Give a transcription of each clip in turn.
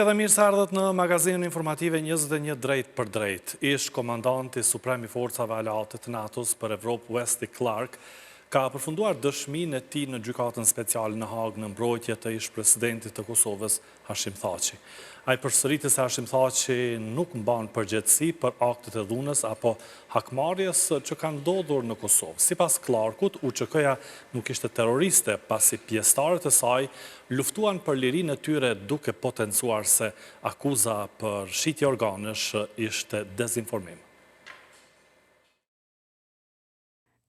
Edhe mirë se erdhët në magazinën informative 21 drejt për drejt. Ish komandanti suprem i forcave aleate të NATO-s për Evropë Wesley Clark ka përfunduar dëshminë e tij në gjykatën speciale në Hagë në mbrojtje të ish presidentit të Kosovës Hashim Thaçi. Ai përsëriti se Hashim Thaçi nuk mban përgjegjësi për aktet e dhunës apo hakmarrjes që kanë ndodhur në Kosovë. Sipas Clarkut, UÇK-ja nuk ishte terroriste, pasi pjesëtarët e saj luftuan për lirinë e tyre duke potencuar se akuza për shitje organesh ishte dezinformim.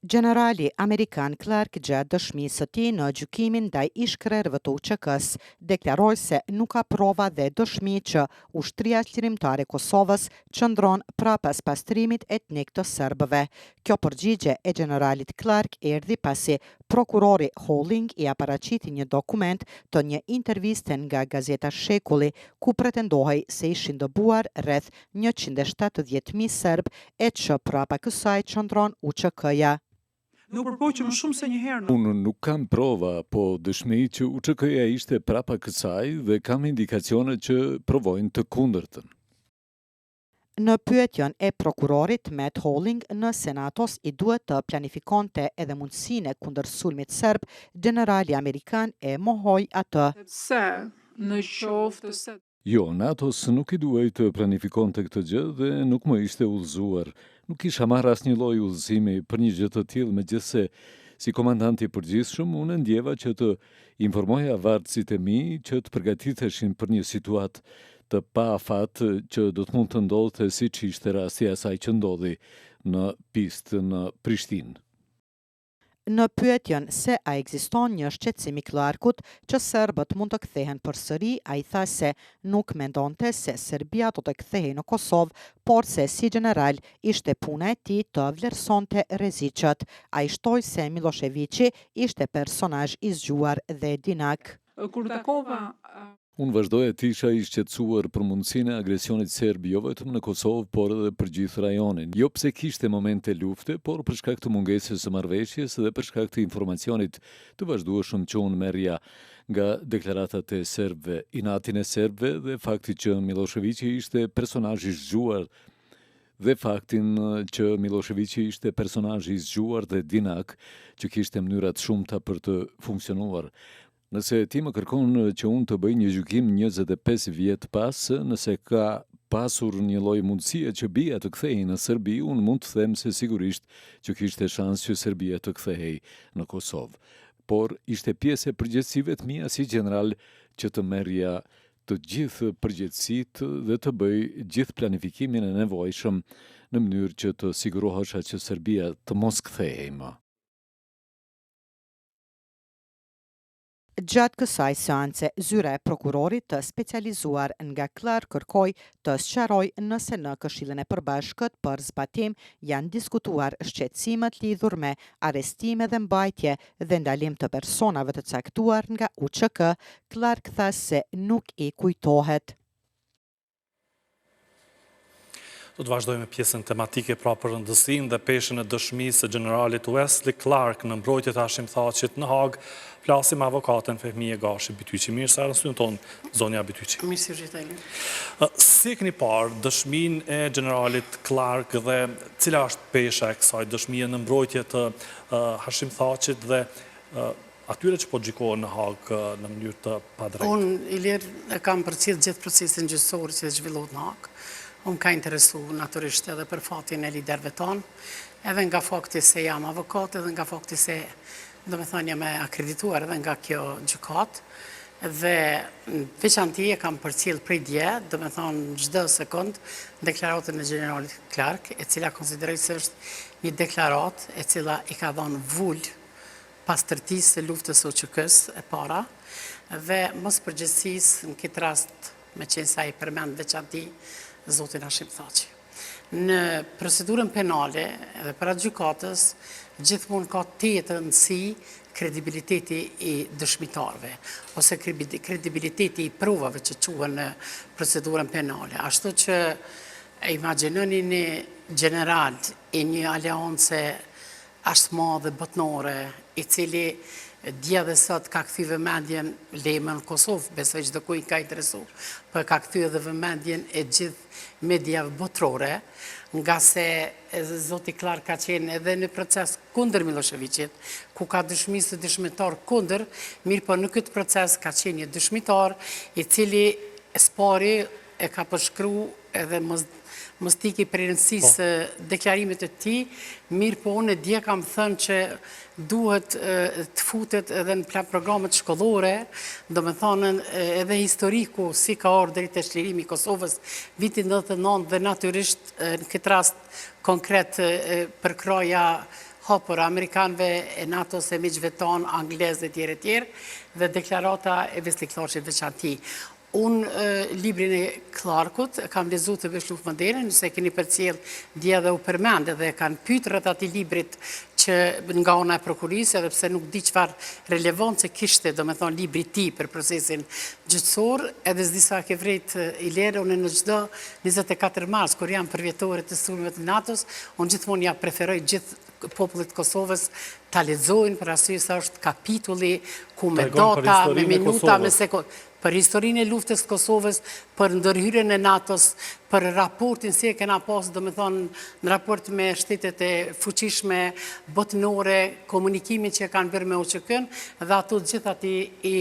Gjenerali amerikan Clark gjatë dëshmisë së tij në gjykimin ndaj ish-krerëve të UÇK-së, deklaroi se nuk ka prova dhe dëshmi që Ushtria Çlirimtare e Kosovës qëndron prapa spastrimit etnik të serbëve. Kjo përgjigje e gjeneralit Clark erdhi pasi prokurori Holling ia paraqiti një dokument të një interviste nga gazeta Shekulli, ku pretendohej se ishin dëbuar rreth 170.000 serbë e që prapa kësaj qëndron UÇK-ja. Ne u përpoqëm më shumë se një herë në. Unë nuk kam prova apo dëshmi që UÇK-ja ishte prapa kësaj dhe kam indikacione që provojnë të kundërtën. Në pyetjen e prokurorit Matt Holling nëse NATO-s i duhet të planifikonte edhe mundësinë e kundërsulmit serb, gjenerali amerikan e mohoi atë. Se, në qoftë se. Jo, NATO-s nuk i duhej të planifikonte këtë gjë dhe nuk më ishte udhëzuar. Nuk kisha marrë asnjë lloj udhëzimi për një gjë të tillë, megjithëse si komandant i përgjithshëm unë e ndjeva që të informoja vartësit e mi që të përgatiteshin për një situatë të paafat që do të mund të ndodhte siç ishte rasti i asaj që ndodhi në pistë në Prishtinë. Në pyetjen se a ekziston një shqetësim i Clarkut që serbët mund të kthehen përsëri, ai tha se nuk mendonte se Serbia do të kthehej në Kosovë, por se si gjeneral ishte puna e tij të vlerësonte rreziqet. Ai shtoi se Millosheviqi ishte personazh i zgjuar dhe dinak. Kur takova Unë vazhdoja të isha i shqetësuar për mundësinë e agresionit serb jo vetëm në Kosovë, por edhe për gjithë rajonin. Jo pse kishte momente lufte, por për shkak të mungesës së marrëveshjes dhe për shkak të informacionit të vazhdueshëm që unë merrja nga deklaratat e serbëve, inatin e serbëve dhe fakti që Millosheviqi ishte personazh i zgjuar dhe faktin që Millosheviqi ishte personazh i zgjuar dhe dinak që kishte mënyra të shumta për të funksionuar. Nëse ti më kërkon që unë të bëj një gjykim 25 vjet pas, nëse ka pasur një lloj mundësie që BIA të kthehej në Serbi, unë mund të them se sigurisht që kishte shans që Serbia të kthehej në Kosovë. Por ishte pjesë e përgjegjësive të mia si gjeneral që të merrja të gjithë përgjegjësitë dhe të bëj gjithë planifikimin e nevojshëm në mënyrë që të sigurohesha që Serbia të mos kthehej më. Gjatë kësaj seance, zyra e prokurorit të specializuar nga Clark kërkoi të sqarojë nëse në Këshillin e Përbashkët për Zbatim janë diskutuar shqetësimet lidhur me arrestime dhe mbajtje dhe ndalim të personave të caktuar nga UÇK. Clark tha se nuk i kujtohet. Do të vazhdojmë me pjesën tematike pra për rëndësinë dhe peshën e dëshmisë së gjeneralit Wesley Clark në mbrojtje të Hashim Thaçit në Hagë, flasim me avokaten Fehmije Gashi Bytyqi. Mirë se erdhët në studion tonë, zonja Bytyqi. Mirë se ju gjeta. Si e keni parë dëshminë e gjeneralit Clark dhe cila është pesha e kësaj dëshmie në mbrojtje të Hashim Thaçit dhe atyre që po gjykohen në Hagë në mënyrë të padrejtë? Unë, Ilir, e kam përcjellë gjithë procesin gjyqësor që zhvillohet në Hagë. Unë ka interesu natyrisht edhe për fatin e liderëve tonë, edhe nga fakti se jam avokat, edhe nga fakti se, domethënë, jam e akredituar edhe nga kjo gjykatë, dhe në veçanti e kam përcjellë prej dje, domethënë, çdo sekond, deklaratën e gjeneralit Clark, e cila konsideroj se është një deklaratë e cila i ka dhënë vulë pastërtisë së luftës së UÇK-së e para dhe mospërgjegjësisë në këtë rast meqenëse ai përmend veçanti zotin Hashim Thaçi. Në procedurën penale dhe para gjykatës gjithmonë ka tejet rëndësi kredibiliteti i dëshmitarëve ose kredibiliteti i provave që quhen në procedurën penale. Ashtu që e imagjinoni një gjeneral i një aleance aq të madhe botnore, i cili Dje dhe sot ka kthy vëmendjen lëmë në Kosovë, besoj çdokujt ka interesu, po ka kthy edhe vëmendjen e gjithë mediave botërore, ngase zoti Clark ka qenë edhe në proces kundër Milosheviqit, ku ka dëshmi si dëshmitar kundër, mirëpo në këtë proces ka qenë një dëshmitar i cili s'pari e ka përshkru edhe mos mos t'iki prej rëndësisë po. së deklarimit të tij, mirëpo unë dje kam thënë që duhet të futet edhe në plan programet shkollore, domethanë edhe historiku si ka ardhur deri te çlirimi i Kosovës vitin 99 dhe natyrisht në këtë rast konkret përkrahja hapur amerikanëve e NATO-s e miqve tanë, anglezë e tjerë e tjerë, dhe deklarata e Wesley Clarkit veçanti. Unë librin e Clarkut e kam lexu të bësh luftë moderne, nëse e keni përcjell dje edhe u përmend edhe e kanë pyet rreth atij librit që nga ana e prokurorisë, edhe pse nuk di çfarë relevance kishte, domethonë libri i tij për procesin gjyqësor, edhe s'di sa e ke vrejt Ilir, unë në çdo 24 mars kur janë përvjetoret e sulmeve të NATO-s, unë gjithmonë ja preferoj gjithë popullit të Kosovës ta lexojnë për arsye se është kapitulli ku me data, me minuta, me sekondë për historinë e luftës së Kosovës, për ndërhyrjen e NATO-s, për raportin si e kena pasë, domethonë, në raport me shtetet e fuqishme botnore, komunikimin që e kanë bërë me UÇK-në, dhe ato gjitha i, i,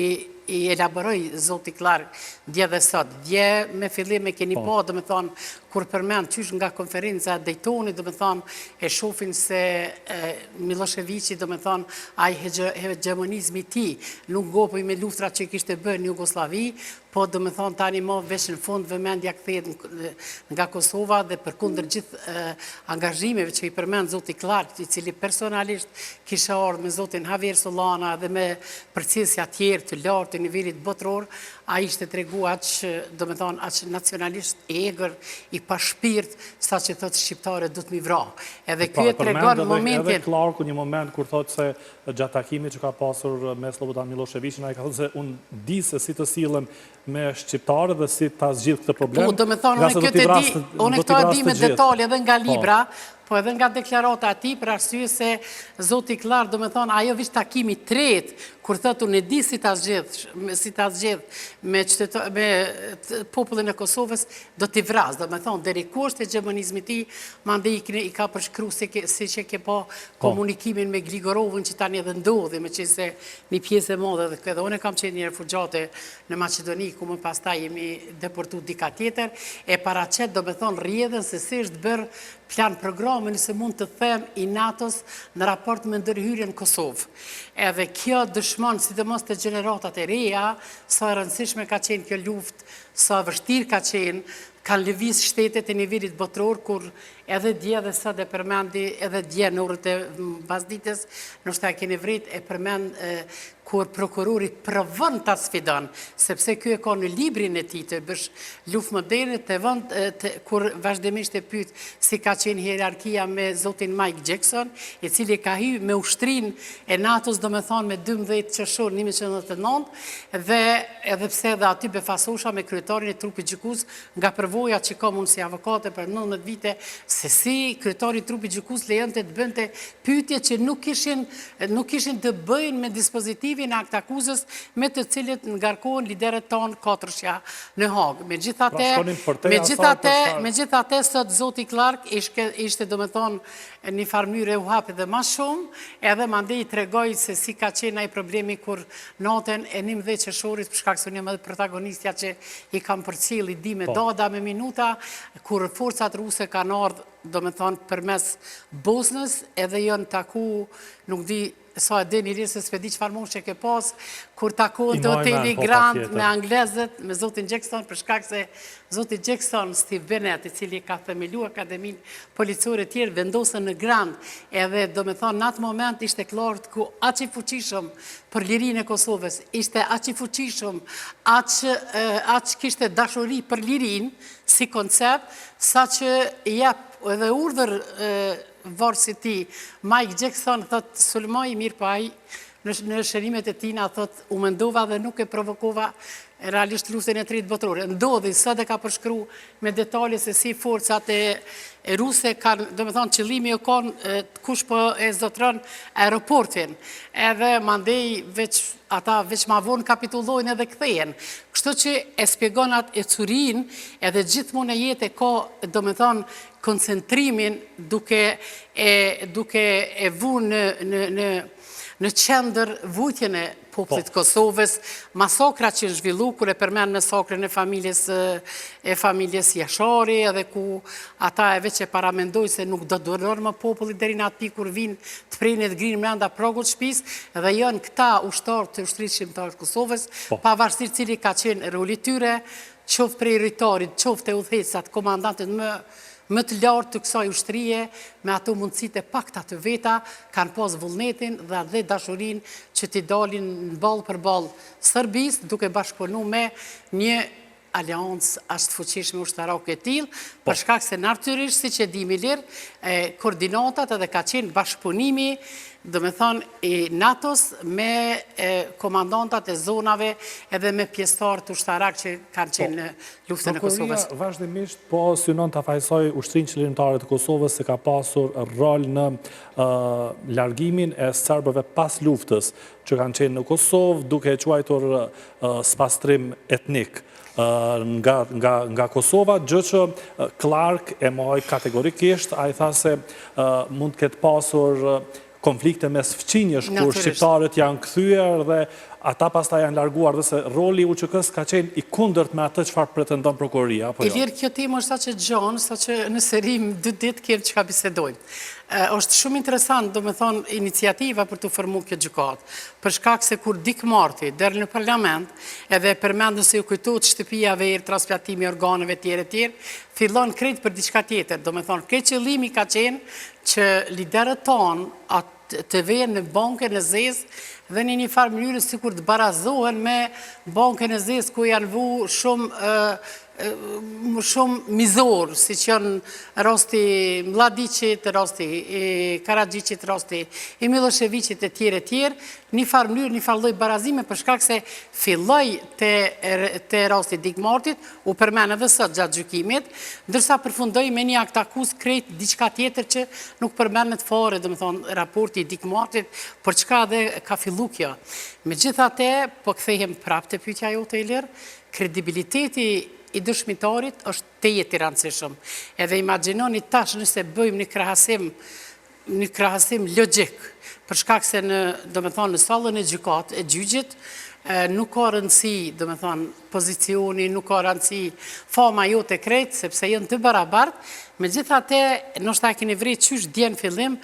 i elaboroi zoti Clark dje dhe sot. Dje me fillim e keni po, pa, domethonë, kur përmend qysh nga konferenca e Dejtonit, domethonë, e shofin se Milosheviqi, domethonë, ai hegjemonizmi i tij, nuk ngopej me luftrat që kishte bërë në Jugosllavi, po domethonë tani mo veç në fund vëmendja kthehet nga Kosova dhe përkundër gjithë angazhimeve që i përmend zoti Clark, i cili personalisht kishe ardhë me zotin Javier Solana dhe me përcjellësa tjerë të lartë të nivelit botëror, Ai ishte tregu aq, domethonë, aq nacionalist i egër, i pashpirt, sa që thotë shqiptarët du të m'i vra. Edhe ky e tregon momentin... Edhe Clarku një moment kur thotë se gjatë takimit që ka pasur me Slobodan Milosheviqin, ai ka thënë se unë di se si të sillem me shqiptarët dhe si ta zgjidh këtë problem. Po, domethonë, unë këtë e di, unë këto e di me detale edhe nga po. libra, po edhe nga deklarata e tij, për arsye se zoti Clark, domethonë, ajo veç takimi i tretë, kur thotë unë e di si ta zgjidh, si ta zgjidh me qytetar, me popullin e Kosovës, do t'i vras, domethonë, deri ku është hegjemonizmi i tij, mandej i, i ka përshkru si, ke, si që ke pa po. komunikimin me Gligorovën që tani edhe ndodhi, meqenëse një pjesë e madhe, dhe edhe unë kam qenë një refugjate në Maqedoni, ku më pastaj jemi deportu dika tjetër, e paraqet, domethonë, rrjedhën se si është bërë plan programi, nëse mund të them, i NATO-s në raport me ndërhyrjen në Kosovë. Edhe kjo dëshmon, sidomos te gjeneratat e reja, sa e rëndësishme ka qenë kjo luftë, sa e vështirë ka qenë, kanë lëviz shtetet e nivelit botëror, kur edhe dje dhe sot e përmendi, edhe dje në orët e mbasdites, ndoshta e keni vrejt, e përmend kur prokurori provon ta sfidon, sepse ky e ka në librin e tij të bësh luftë moderne, të vën kur vazhdimisht e pyet si ka qenë hierarkia me zotin Mike Jackson, i cili ka hy me ushtrinë e NATO-s, domethonë me 12 qershor 1999, dhe edhe pse edhe aty befasosha me kryetarin e trupit gjykues nga përvoja që kam unë si avokate për 19 vite, se si kryetari i trupit gjykues lejonte të bënte pyetje që nuk kishin nuk kishin të bëjnë me dispozitivin e aktakuzës me të cilët ngarkohen liderët tanë katërshja në Hagë. Megjithatë, pra, megjithatë, megjithatë sot zoti Clark ishte ishte domethonë një farë mënyre u hap edhe ma shumë, edhe mandej i tregoi se si ka qenë ai problemi kur natën e 11 qershorit, për shkak se unë jam edhe protagonistja që i kam përcjell i di me po. data, me minuta, kur forcat ruse kanë ardhë domethonë përmes Bosnës, edhe janë taku, nuk di sa e dini Ilir se s'pe di çfarë moshe ke pas, kur takohen te hoteli po, Grand me anglezët, me zotin Jackson, për shkak se zoti Jackson, Steve Bennett, i cili ka themelu Akademinë Policore tjerë, vendosën në Grand, edhe domethonë në atë moment ishte Clarku aq i fuqishëm për lirinë e Kosovës, ishte aq i fuqishëm, aq, aq kishte dashuri për lirinë, si koncept, sa që i jep edhe urdhër vartësit të tij, Mike Jackson, thot, sulmoj, mirëpo ai, në, në shënimet e tina, thot, u mendova dhe nuk e provokova. realisht luftën e tretë botërore. Ndodhi, sot e ka përshkru me detale se si forcat e ruse kanë, domethonë, qëllimi u kanë kush po e zotëron aeroportin, edhe mandej veç ata veç ma vonë kapitullojnë edhe kthehen. Kështu që e spjegon atë ecurinë edhe gjithmonë në jetë e ka, domethonë, koncentrimin duke e, duke e vu në, në, në, në qendër vujtjen e popullit të Kosovës, masakra që janë zhvillu, kur e përmend masakrën e familjes e familjes Jashari, edhe ku ata e veç e paramendojnë se nuk do duron më populli deri në atë pikë kur vijnë të prenë e të grinë mrenda pragut shtëpisë, dhe janë këta ushtarë të ushtrisë çlirimtare të Kosovës, po. pavarësisht cili ka qenë roli i tyre, qoftë prej rojtarit, qoftë e udhëheqësat, komandantët më më të lartë të kësaj ushtrie, me ato mundësitë e pakta të veta, kanë pas vullnetin dhe atdhedashurinë që t'i dalin në ballë për ballë Serbisë, duke bashkëpunu me një aleancë aq të fuqishme ushtarake e tillë, po. për shkak se natyrisht, siç e dimë Ilir, koordinatat edhe ka qenë bashkëpunimi, domethonë, i NATO-s me komandantat e zonave edhe me pjesëtarët ushtarakë që kanë qenë po. në luftën e Kosovës. Prokuroria vazhdimisht po synon ta fajësojë Ushtrinë Çlirimtare të Kosovës se ka pasur rol në largimin e serbëve pas luftës që kanë qenë në Kosovë, duke e quajtur spastrim etnik nga nga nga Kosova, gjë që Clark e mohoi kategorikisht, ai tha se mund të ketë pasur konflikte mes fqinjësh kur shqiptarët janë kthyer dhe ata pastaj janë larguar dhe se roli i UÇK-së ka qenë i kundërt me atë çfarë pretendon prokuroria, apo jo? Ilir, kjo temë është aq e gjanë, saqë nëse rrimë dy ditë kem çka bisedojmë. Është shumë interesant, domethonë, iniciativa për t'u formu kjo gjykatë, për shkak se kur Dick Marty del në parlament, edhe e përmend nëse ju kujtohet shtëpia e verdhë, transplantimi i organeve etj etj, fillon krejt për diçka tjetër, domethonë, krejt qëllimi ka qenë që liderët tanë të vehen në bankën e zezë dhe në një farë mënyre sikur të barazohen me bankën e zezë ku janë vu shumë shumë mizorë, siç janë rasti i Mlladiqit, rasti i Karaxhiqit, rasti i Millosheviqit e tjerë e tjerë, një farë mënyrë, një farë lloj barazime, për shkak se filloi te, te rasti i Dick Martit, U përmend edhe sot gjatë gjykimit, ndërsa përfundoi me një aktakuzë krejt diçka tjetër që nuk përmendet fare, domethonë, raporti i Dick Martit, për çka edhe ka fillu kjo. Megjithatë, po kthehem prapë te pyetja jote, Ilir, kredibiliteti i dëshmitarit është tejet i rëndësishëm. Edhe imagjinoni tash nëse bëjmë një krahasim një krahasim logjik, për shkak se në, domethonë, në sallën e gjykat, e gjyqit, nuk ka rëndësi, domethonë, pozicioni, nuk ka rëndësi fama jote krejt, sepse janë të barabartë, megjithatë, ndoshta e keni vrejt qysh dje në fillim,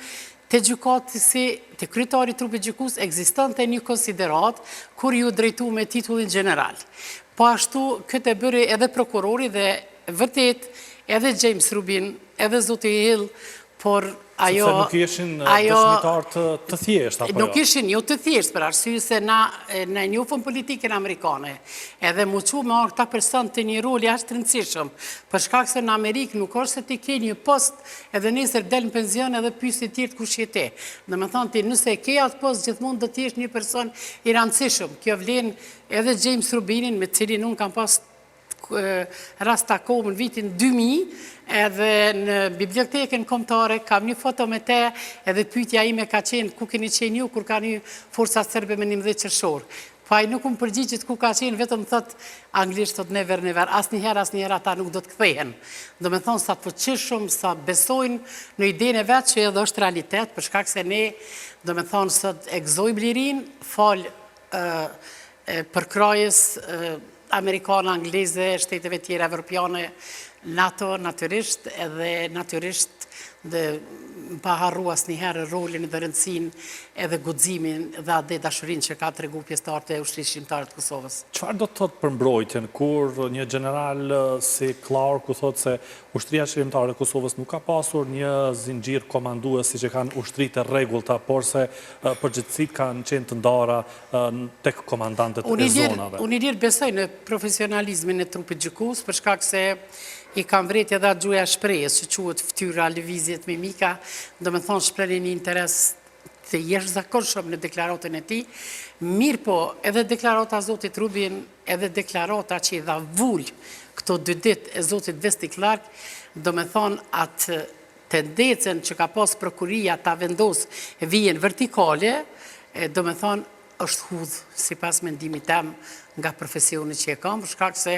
te gjykatësi, te kryetari i trupit gjykues, ekzistonte një konsideratë, kur iu drejtu me titullin gjeneral. Po ashtu, këtë e bëri edhe prokurori dhe vërtet, edhe James Rubin, edhe zoti Hill, por ajo... Sepse nuk ishin dëshmitarë të, të thjeshtë, apo jo? Nuk ishin, jo të thjeshtë, për arsye se na, na e njohim politikën amerikane, edhe m'u çu me ardhë këta person të një roli aq të rëndësishëm, për shkak se në Amerikë nuk është se ti ke një post edhe nesër del në penzion edhe pyesin tjerët kush je ti. Domethonë ti nëse e ke atë post gjithmonë do të jesh një person i rëndësishëm. Kjo vlen edhe James Rubinin me të cilin unë kam pas rast takohem në vitin 2000, edhe në bibliotekën kombëtare kam një foto me te, edhe pyetja ime ka qenë ku keni qenë ju kur kanë hy forcat serbe me 11 qershor. Po ai nuk më përgjigjet ku ka qenë, vetëm thot anglisht thot never never, asnjëherë asnjëherë ata nuk do të kthehen. Domethonë sa të fuqishëm, sa besojnë në idenë e vet që edhe është realitet, për shkak se ne domethonë sot e gëzojmë lirinë, falë përkrahjes amerikane, angleze, shteteve tjera evropiane, NATO, natyrisht, edhe natyrisht dhe pa harru asnjëherë rolin dhe rëndësinë edhe guximin dhe atdhedashurinë që ka tregu pjesëtarët e Ushtrisë Çlirimtare të Kosovës. Çfarë do të thotë për mbrojtjen, kur një gjeneral si Clarku thotë se Ushtria Çlirimtare e Kosovës nuk ka pasur një zinxhir komandues siç e kanë ushtritë e rregullta, por se përgjegjësitë kanë qenë të ndara tek komandantët e zonave. Unë Ilir besoj në profesionalizmin e trupit gjykues, për shkak se i kam vrejt edhe atë gjuha e shprehjes, që quhet fytyra, lëvizjet, mimika, domethonë shprehnin një interes. të jashtëzakonshëm në deklaratën e tij, mirëpo edhe deklarata e zotit Rubin, edhe deklarata që i dha vulë këto dy ditë e zotit Wesley Clark, domethonë atë tendencën që ka pas prokuroria ta vendos vijën vertikale, domethonë është hudhë, sipas mendimit tem, nga profesioni që e kam, për shkak se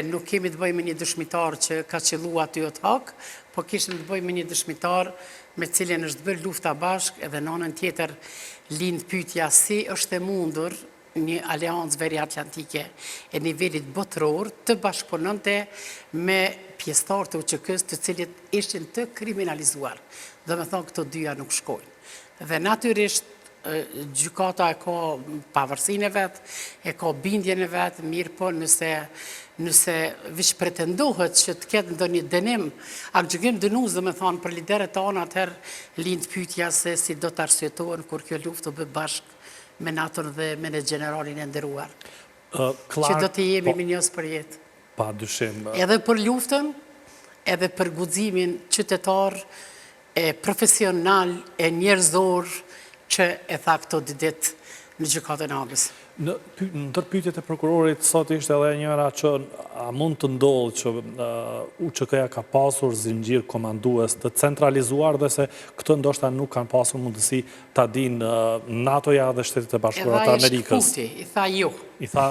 nuk kemi të bëjmë me një dëshmitar që ka qëllu aty në Hagë, po kishim të bëjmë me një dëshmitar me cilin është bërë lufta bashkë edhe në anën tjetër lind pyetja si është e mundur një aleancë veriatlantike e nivelit botëror të bashkëpunonte me pjesëtarë të UÇK-së të cilët ishin të kriminalizuar. Domethonë këto dyja nuk shkojnë. Dhe natyrisht gjykata e ka pavarësinë e vet, e ka bindjen e vet, mirëpo nëse nëse veç pretendohet që të ketë ndonjë dënim, aktgjykim dënues domethonë për liderët tanë, atëherë lind pyetja se si do të arsyetohen kur kjo luftë u bë bashkë me NATO-n dhe me ne gjeneralin e nderuar. Që do t'i jemi po, mirënjohës për jetë. Pa dyshim. Edhe për luftën, edhe për guximin qytetar, e profesional e njerëzor që e tha këto dy ditë në gjykatën e Hagës. Në ndër pyetjet e prokurorit sot ishte edhe njëra që a mund të ndodhë që UÇK-ja ka pasur zinxhir komandues të centralizuar dhe se këtë ndoshta nuk kanë pasur mundësi ta dinë NATO-ja dhe Shtetet e Bashkuara të Amerikës. Edhe ai shkëputi, i tha jo. I tha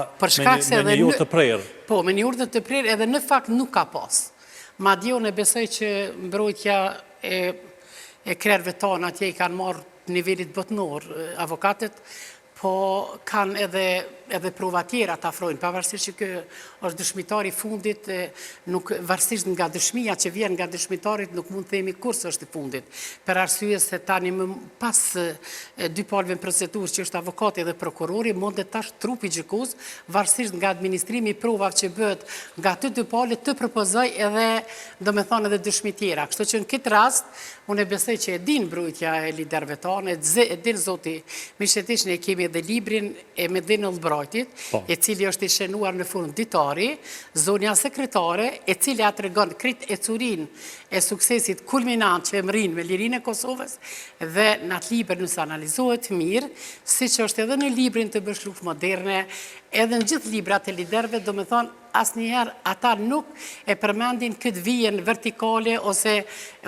me një jo të prerë. Po, me një urdhër të prerë edhe në fakt nuk ka pas. Madje unë besoj që mbrojtja e e krerëve tanë atje i kanë marrë nivelit botnor avokatët, po kanë edhe edhe prova tjera të afrojnë, pavarësisht që ky është dëshmitari i fundit, nuk varësisht nga dëshmia që vjen nga dëshmitarit, nuk mund të themi kurrë se është i fundit. Për arsye se tani më pas dy palëve në procedurë që është avokati dhe prokurori, mundet tash trupi gjykues varësisht nga administrimi i provave që bëhet nga të dy palët të propozojë edhe, domethonë edhe dëshmi tjera. Kështu që në këtë rast, unë e besoj që e din mbrojtja e liderëve tanë, e din zoti Mishetiq, ne kemi edhe librin e Medlin Albrightit, po. e cili është i shënuar në formë ditari, zonja sekretare, e cila tregon krejt ecurinë e suksesit kulminant që e mrrin me lirinë e Kosovës, Dhe në atë libër nëse analizohet mirë, siç është edhe në librin të bësh luftë moderne, edhe në gjithë librat e liderëve, domethonë, asnjëherë ata nuk e përmendin këtë vijën vertikale ose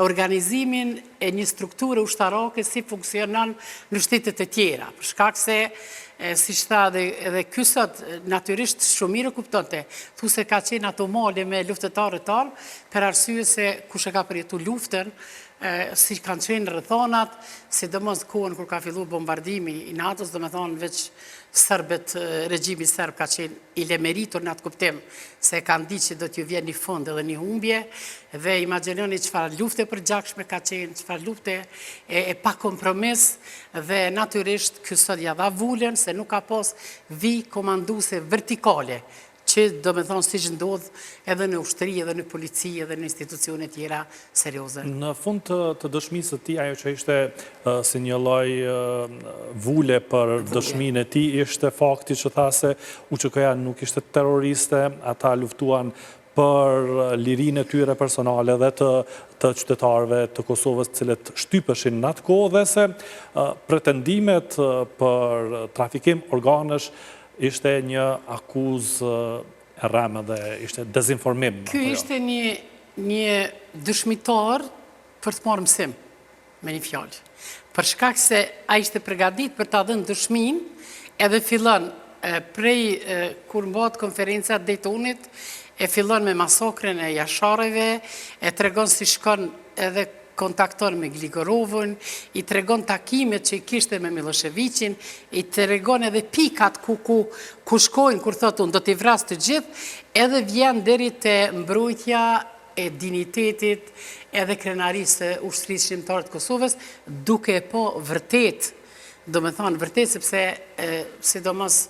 organizimin e një strukture ushtarake si funksionon në shtetet e tjera. Për shkak se, siç tha edhe, edhe ky sot, natyrisht shumë mirë e kuptonte, thu se ka qenë ato male me luftëtarët tanë, për arsye se kush e ka përjetu luftën, si kanë qenë rrethanat, sidomos kohën kur ka fillu bombardimi i NATO-s, domethonë veç serbët, regjimi serb ka qenë i lemeritur në atë kuptim, se e kanë ditë që do t'ju vjen një fund edhe një humbje, dhe imagjinoni çfarë lufte e përgjakshme ka qenë, çfarë lufte e, e pa kompromis, dhe natyrisht ky sot ja dha vulën se nuk ka pas vijë komanduese vertikale, Që domethonë siç ndodh edhe në ushtri, edhe në polici, edhe në institucione tjera serioze. Në fund të, të dëshmisë së tij, ajo që ishte si një lloj vule për dëshminë e tij, ishte fakti që tha se UÇK-ja nuk ishte terroriste, ata luftuan për lirinë e tyre personale dhe të, të qytetarëve të Kosovës të cilët shtypeshin në atë kohë dhe se pretendimet për trafikim organesh Ishte një akuzë e rreme dhe ishte dezinformim. Ky jo? ishte një, një dëshmitar për të marrë mësim, me një fjalë. Për shkak se ai ishte përgatit për ta dhënë dëshminë, edhe fillon prej kur mbahet konferenca e Dejtonit, e fillon me masakrën e Jasharëve, e tregon si shkon edhe kontakton me Gligorovën, i tregon takimet që i kishte me Millosheviqin, i tregon edhe pikat ku ku ku shkojnë kur thotë unë do t'i vras të gjithë, edhe vjen deri te mbrojtja e dinjitetit edhe krenarisë së Ushtrisë Çlirimtare të Kosovës, duke e pa vërtet, domethonë vërtet sepse sidomos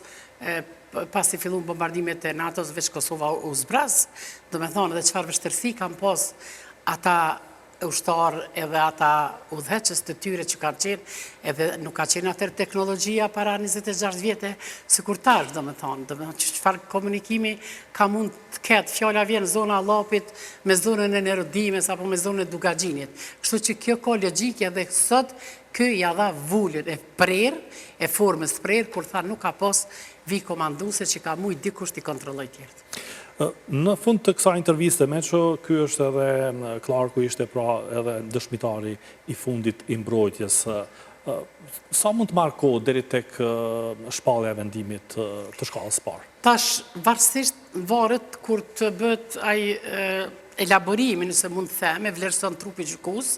pasi fillun bombardimet e NATO-s veç Kosova u zbraz, domethonë edhe çfarë vështirësi kanë pas ata ushtarë edhe ata udhëheqës të tyre që kanë qenë, edhe nuk ka qenë atëherë teknologjia para 26 vjete, sikur tash, domethonë, domethonë, që çfarë komunikimi ka mund të ketë, fjala vjen zona e Llapit me zonën e Nerodimes apo me zonën e Dukagjinit. Kështu që kjo ka logjike edhe sot Ky ia dha vulën e prerë, e formës të prerë, kur tha nuk ka pas vijë komanduese që ka mujt dikush t'i kontrollojë tjerët. Në fund të kësaj interviste, meqë ky është edhe Clarku ishte pra edhe dëshmitari i fundit i mbrojtjes, sa mund të marrë kohë deri tek shpallja e vendimit të shkallës së parë? Tash, varësisht varet kur të bëhet ai elaborimi, nëse mund të them, e vlerëson trupi gjykues,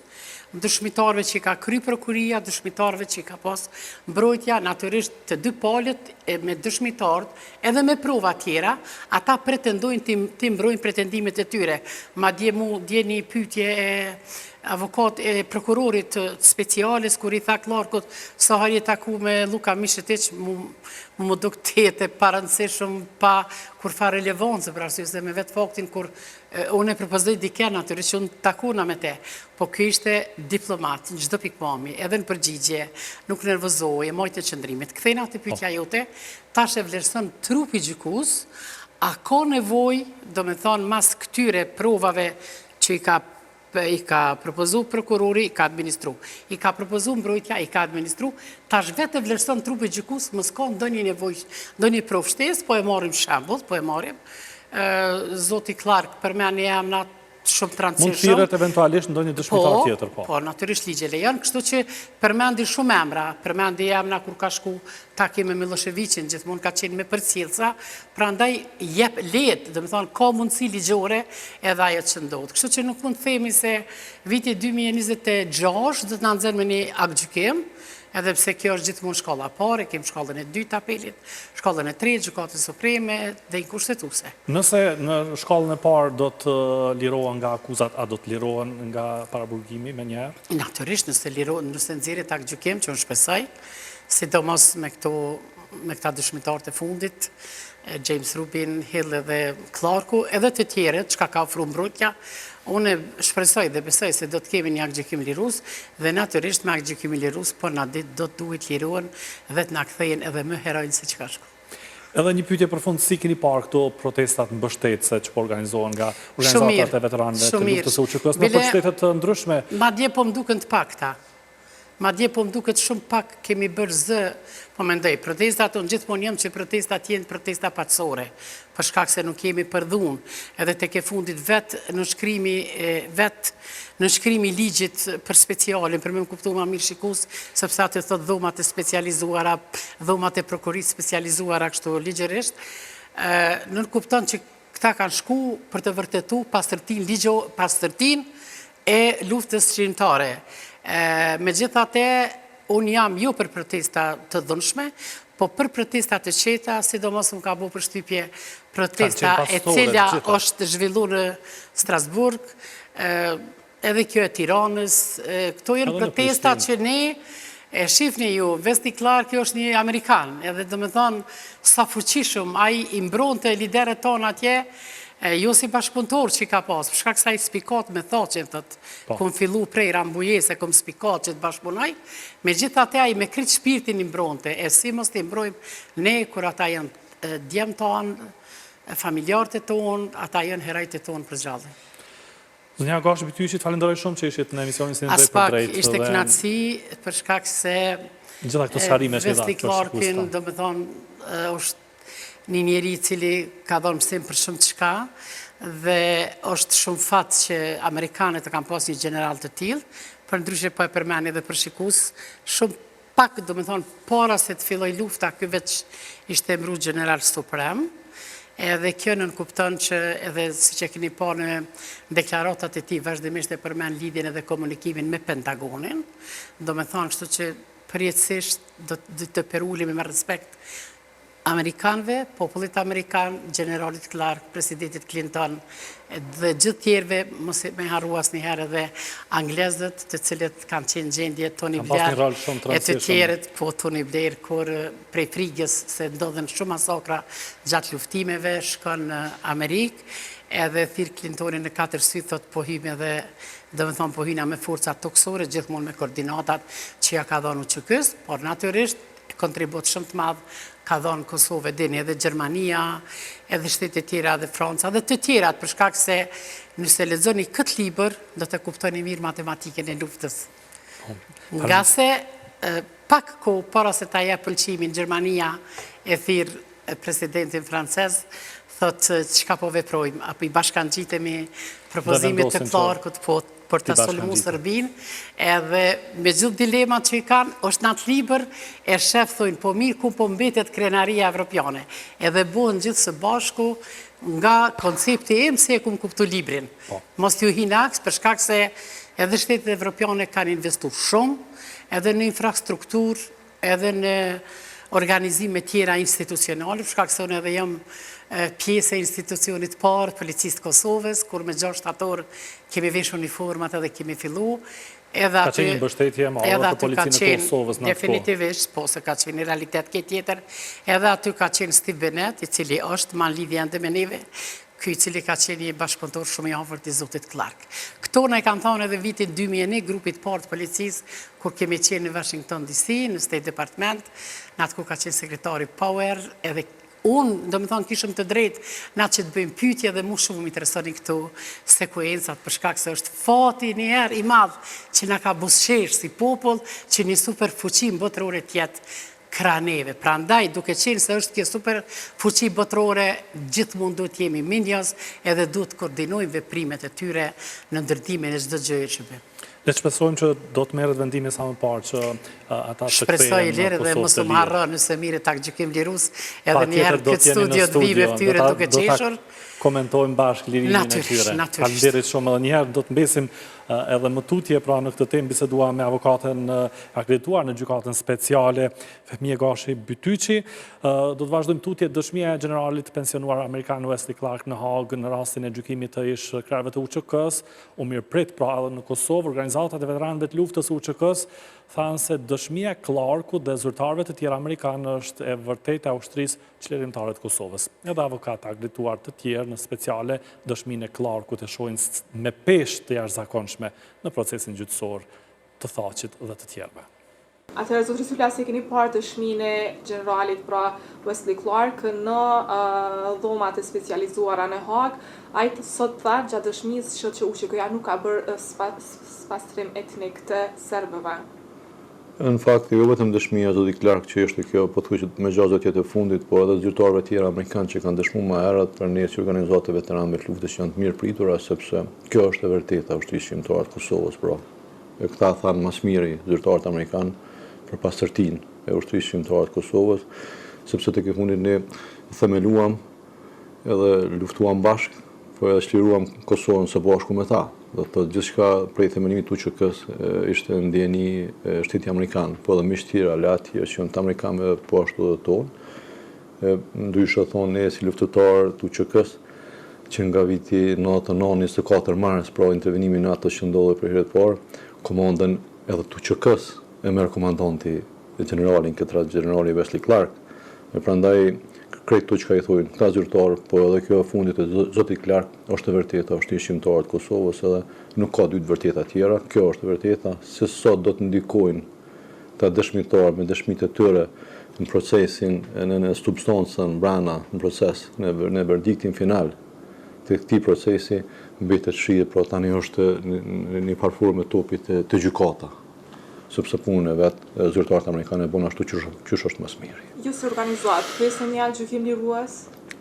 dëshmitarëve që i ka kry prokuria, dëshmitarëve që i ka pas mbrojtja, natyrisht të dy palët e me dëshmitarët, edhe me prova tjera, ata pretendojnë t'i mbrojnë pretendimet e tyre. Madje mu dje një pyetje e avokat e prokurorit të speciales, kur i tha Clarkut, sa herë je taku me Luka Mishetiq, mu m'u duk tejet e parëndësishëm pa kurrfarë relevance, për arsye se me vetë faktin kur unë e propozoj dikë natyrisht që unë takona me te, po ky ishte diplomat në çdo pikëpamje, edhe në përgjigje, nuk nervozohej, e majte qëndrimet. Kthehna te pyetja jote, tash e vlerëson trupi gjykues, a ka nevojë, domethonë, mas këtyre provave që i ka i ka propozu prokurori, i ka administru. I ka propozu mbrojtja, i ka administru. Tash vetë e vlerëson trupi gjykues, mos ka ndonjë nevojë, ndonjë provë shtesë, po e marrim shembull, po e marrim. Zoti Clark përmendi emna shumë të rëndësishëm. Mund të thirret eventualisht ndonjë dëshmitar po, tjetër, po. Po, natyrisht ligji lejon, kështu që përmendi shumë emra, përmendi emra kur ka shku takim me Millosheviqin, gjithmonë ka qenë me përcjellësa, prandaj jep lehtë, domethonë, ka mundësi ligjore edhe ajo që ndodh. Kështu që nuk mund të themi se viti 2026 do të na nxjerrë me një aktgjykim, edhe pse kjo është gjithmonë shkalla e parë, kemi shkallën e dytë të apelit, shkallën e tretë, gjykatën supreme dhe kushtetuese. Nëse në shkallën e parë do të lirohen nga akuzat, a do të lirohen nga paraburgimi menjëherë? Natyrisht, nëse lirohen, nëse nxjerret aktgjykim, që unë shpresoj, sidomos me këto me këta dëshmitarët e fundit, James Rubin, Hill edhe Clarku, edhe të tjerët, çka ka ofru mbrojtja, unë shpresoj dhe besoj se do të kemi një aktgjykim lirues dhe natyrisht me aktgjykimin lirues, por na ditë do të duhet lirohen dhe të na kthehen edhe më heronj se çka shku. Edhe një pyetje për fund, si keni parë këto protestat mbështetëse që po organizohen nga organizatat e veteranëve të luftës së UÇK-së në qytete të ndryshme? Madje po më duken të pakta. Madje po më duket shumë pak kemi bërë zë, po mendoj, protestat, unë gjithmonë jam që protestat jenë protesta paqësore, për shkak se nuk jemi për dhunë, edhe tek e fundit vetë nënshkrimi, vetë nënshkrimi i ligjit për specialin, për me më kuptu ma mirë shikues, sepse aty thotë dhomat e specializuara, dhomat e prokurorisë specializuara kështu ligjërisht, nënkupton që Këta kanë shku për të vërtetu pastërtinë ligjo, pastërtinë e luftës çlirimtare. Megjithatë, unë jam jo për protesta të dhunshme, po për protesta të qeta, sidomos më ka bo përshtypje protesta e cila është zhvillu në Strasburg, Edhe kjo e Tiranës, këto janë protesta që ne e shifni ju, Wesley Clark është një Amerikan, edhe domethonë, sa fuqishëm, ai i mbronte liderët tonë atje, jo si bashkëpunëtor që i ka pasë, për shkak se ai spikat me Thaçin, thot, po. kom fillu prej Rambujesë, kom spikat që të bashkëpunoj, megjithatë ai me krejt shpirtin i mbronte, e si mos t'i mbrojmë ne, kur ata janë djemtë tonë, familjarët e tonë, ata janë herojtë tonë për gjallë. Zonja Gashi Bytyqi, të falenderoj shumë që ishit në emisionin Synim Drejtpërdrejt. Aspak, ishte kënaqësi për shkak se gjitha këto sqarime që i dha. Wesley Clarkin, domethonë, është një njeri i cili ka dhënë mësim për shumë çka dhe është shumë fat që amerikanët e kanë pas një gjeneral të tillë, përndryshe po e përmendi edhe për shikues, shumë Pak, domethonë, para se të fillojë lufta, ky veç ishte emru gjeneral suprem, edhe kjo nënkupton që edhe siç e keni pa në deklaratat e tij vazhdimisht e përmend lidhjen edhe komunikimin me Pentagonin, domethonë, kështu që përjetësisht do të përulemi me respekt amerikanëve, popullit amerikan, gjeneralit Clark, presidentit Clinton dhe gjithë tjerëve, mos me harru asnjëherë edhe anglezët, të cilët kanë qenë gjendje Tony Blair e të tjerët, po Tony Blair, kur prej frigës se ndodhen shumë masakra gjatë luftimeve, shkon në Amerikë, edhe thirr Clintonin në katër sy, thot po hyjmë edhe, domethonë po hyjna me forca tokësore, gjithmonë me koordinatat që ja ka dhënë UÇK-së, por natyrisht kontribut shumë të madh ka dhënë Kosovë, e dini edhe Gjermania, edhe shtetet tjera, edhe Franca, edhe të tjerat, për shkak se nëse lexoni këtë libër, do të kuptoni mirë matematikën e luftës. Po. Ngase pak kohë para se ta jep pëlqimin Gjermania e thirr presidentin francez, thotë çka po veprojmë, apo i bashkangjitemi propozimit të Clarkut, po për të sulmu Serbinë, edhe me gjithë dilemat që i kanë, është në atë libër, e shef thojnë, po mirë, ku po mbetet krenaria evropiane, edhe bohen gjithë së bashku nga koncepti im se e kum kuptu librin. Po. Mos t'ju hi në aks, për shkak se edhe shtetet evropiane kanë investu shumë, edhe në infrastrukturë, edhe në organizime tjera institucionale, për shkak se unë edhe jam pjesë e institucionit parë, Policisë të Kosovës, kur me 6 shtator kemi vesh uniformat edhe kemi fillu, edhe aty... Ka qenë një mbështetje e madhe për Policinë e Kosovës në atë kohë. Definitivisht, po, se ka qenë një realitet krejt tjetër, edhe aty ka qenë Steve Bennett, i cili është, ma në lidhje ende me neve, ky i cili ka qenë një bashkëpunëtor shumë i afërt i zotit Clark. Këto na i kanë thënë edhe vitin 2001 grupit parë të policisë kur kemi qenë në Washington DC, në State Department, në atë kohë ka qenë sekretari Power, edhe unë, domethonë, kishëm të drejtë na që të bëjmë pyetje dhe mu shumë më interesonin këto sekuencat, për shkak se është fati njëherë i madh që na ka buzëqesh si popull, që një superfuqi botërore të jetë krah neve. Prandaj, duke qenë se është kjo superfuqi botërore, gjithmonë duhet të jemi mirënjohës edhe duhet të koordinojmë veprimet e tyre në ndërtimin e çdo gjëje që bëjmë. Le të shpresojmë që do të merret vendimi sa më parë që ata të kthehen në Kosovë të lirë. Shpresoj Ilir dhe mos më harro nëse merret aktgjykim lirues, edhe një herë këtë studio të vij me fytyrë duke qeshur. Komentojmë bashkë lirimin e tyre. Faleminderit shumë edhe një herë, do të mbesim Edhe më tutje, pra në këtë temë biseduam me avokaten e akredituar në gjykatën speciale Fehmije Gashi Bytyqi. Do të vazhdojmë tutje dëshmia e gjeneralit të pensionuar amerikan Wesley Clark në Hagë në rastin e gjykimit të ish krerëve të UÇK-së, u mirëprit pra edhe në Kosovë, organizatat e veteranëve të luftës së UÇK-së thanë se dëshmia e Clarkut dhe zyrtarëve të tjerë amerikanë është e vërteta e ushtrisë Çlirimtare të Kosovës. Edhe avokatë të akredituar të tjerë në speciale dëshminë e Clarkut e shohin me peshë të jashtëzakonshme në procesin gjyqësor të Thaçit dhe të tjerëve. Atëherë zotëri Sula si e keni parë dëshminë e gjeneralit pra Wesley Clark në dhomat e specializuara në Hagë, ai sot tha gjatë dëshmisë që që UÇK-ja nuk ka bërë spastrim etnik të serbëve. Në fakt, jo vetëm dëshmia e zotit Clark që ishte kjo, pothuajse me gjasë do të jetë e fundit, por edhe zyrtarëve tjerë amerikanë që kanë dëshmuar më herët për ne si organizatë e veteranëve të luftës që janë të mirëpritura, sepse kjo është e vërteta e Ushtrisë Çlirimtare të Kosovës, pra. E këta thanë më së miri zyrtarët amerikanë për pastërtinë e Ushtrisë Çlirimtare të Kosovës, sepse tek e fundit ne themeluam edhe luftuam bashkë, po edhe çliruam Kosovën së bashku me ta. Do të thotë gjithçka prej themelimit të UÇK-së ishte në dijeni e shtetit amerikan, po edhe miqtë tjerë, aleatë tjerë që janë të amerikanëve po ashtu edhe tonë. E, ndryshe thonë ne si luftëtarë të UÇK-së, që nga viti 99, 24 mars, pra intervenimi i NATO-s që ndodhi për herë të parë, komandën edhe të UÇK-së e merr komandanti gjenerali, në këtë rast gjenerali Wesley Clark. E prandaj krejt këto çka i thojnë këta zyrtarë, po edhe kjo e fundit e zotit Clark, është e vërteta, Ushtrisë Çlirimtare të Kosovës edhe nuk ka dy të vërteta tjera, kjo është e vërteta, se sa do të ndikojnë këta dëshmitarë me dëshmitë e tyre në procesin, në, në substancën brenda në proces, në, në verdiktin final të këtij procesi, mbetet të shihet, pra tani është në një farë forme topi te, te gjykata. sepse punën e vet zyrtarët amerikanë e bënë ashtu qysh, qysh është më së miri. Ju si organizatë, prisni një aktgjykim lirues?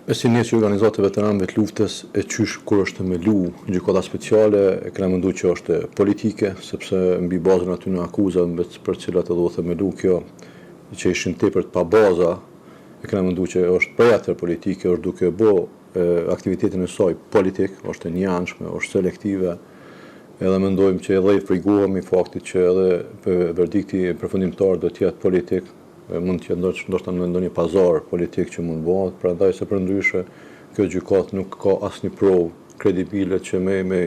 E si ne si organizatë e veteranëve të luftës e qysh kur është themelu gjykata speciale e kena mendu që është politike, sepse mbi bazën e atyne akuzave për të cilat edhe u themelu kjo që ishin tepër të pabaza, e kena mendu që është prej atëherë politike, është duke bo aktivitetin e saj politik, është e njëanshme, është selektive, Edhe mendojmë që edhe i frigohemi faktit që edhe verdikti përfundimtar do të jetë politik, mund të jetë ndoshta në ndonjë pazar politik që mund bëhet, prandaj se përndryshe kjo gjykatë nuk ka asnjë provë kredibile që me me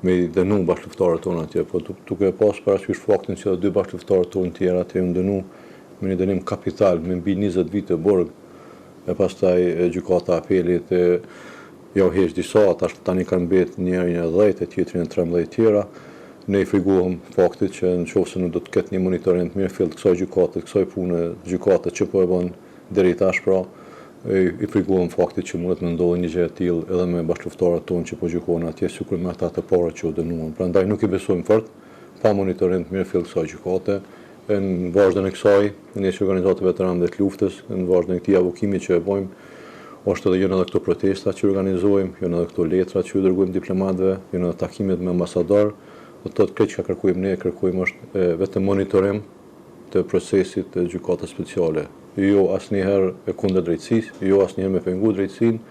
me i dënu bashkëluftëtarët tonë atje, po duke e pas parasysh faktin që edhe dy bashkëluftëtarët tonë tjerë atje janë dënu me një dënim kapital me mbi 20 vite burg, e pastaj gjykata e apelit Jau heq disa, tash tani kanë mbet njëri në 10 e tjetri në 13 tjera. Ne i frigohem faktit që në qoftë se nuk do të ketë një monitorim të mirëfilltë të kësaj gjykate, të kësaj pune, gjykate që po e bën deri tash pra, i frigohem faktit që mundet me ndodhë një gjë e tillë edhe me bashkëluftëtarët tonë që po gjykohen atje, sikur me ata të parët që u dënuan. Prandaj nuk i besojmë fort. pa monitorim të mirëfilltë kësaj gjykate. E në vazhdën e kësaj, ne si organizatë e veteranëve të luftës, në vazhdën e këtij avokimi që e bojmë, është edhe janë edhe këto protesta që organizojmë, janë edhe këto letra që ju dërgojmë diplomatëve, janë edhe takimet me ambasadorë, do të thotë krejt çka kërkojmë ne, kërkojmë është vetëm monitorim të procesit të gjykatës speciale. Jo asnjëherë e kundër drejtësisë, jo asnjëherë me pengu drejtësinë,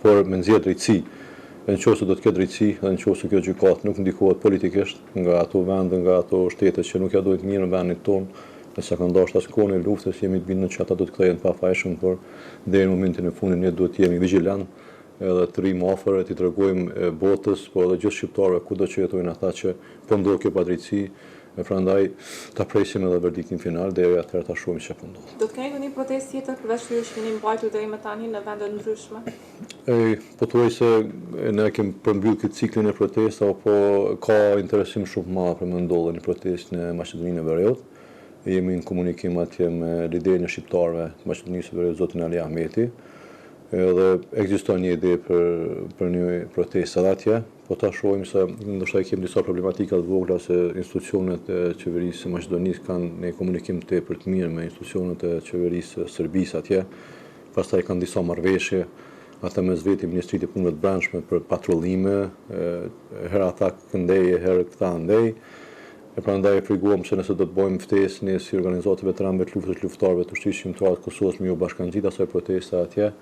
por me nxjerr drejtësi. E në qoftë se do të ketë drejtësi dhe në qoftë se kjo gjykatë nuk ndikohet politikisht nga ato vende, nga ato shtete që nuk ia dojnë të mirën vendit tonë, e s'ia kanë dashur as në kohën e luftës, jemi të bindur që ata do të kthehen të pafajshëm, por deri në momentin e fundit ne duhet të jemi vigjilent edhe të rrimë afër e t'i tregojmë botës, por edhe gjithë shqiptarëve kudo që jetojnë ata që po ndodh kjo padrejtësi, e prandaj ta presim edhe verdiktin final, deri atëherë ta shohim çka po ndodh. Do të keni ndonjë protestë tjetër përveç këtyre që keni mbajtur deri më tani në vende të ndryshme? E, pothuajse ne kemi përmbyll këtë ciklin e protestave, po ka interesim shumë të madh për me ndodhë një protestë në Maqedoninë e Veriut. Jemi në komunikim atje me liderin e shqiptarëve të Maqedonisë së Veriut, zotin Ali Ahmeti. Edhe ekziston një ide për për një protestë edhe atje, po ta shohim se ndoshta i kemi disa problematika të vogla se institucionet e qeverisë së Maqedonisë kanë një komunikim tepër të mirë me institucionet e qeverisë së Serbisë atje. Pastaj kanë disa marrëveshje ata mes veti Ministritë e Punëve të Brendshme për patrullime, herë ata këndej e herë këta andej. E prandaj friguam se nëse do të bojmë ftesë ne si organizatë e veteranëve të luftës, luftëtarëve të Ushtrisë Çlirimtare të Kosovës me iu bashkangjit asaj proteste atje,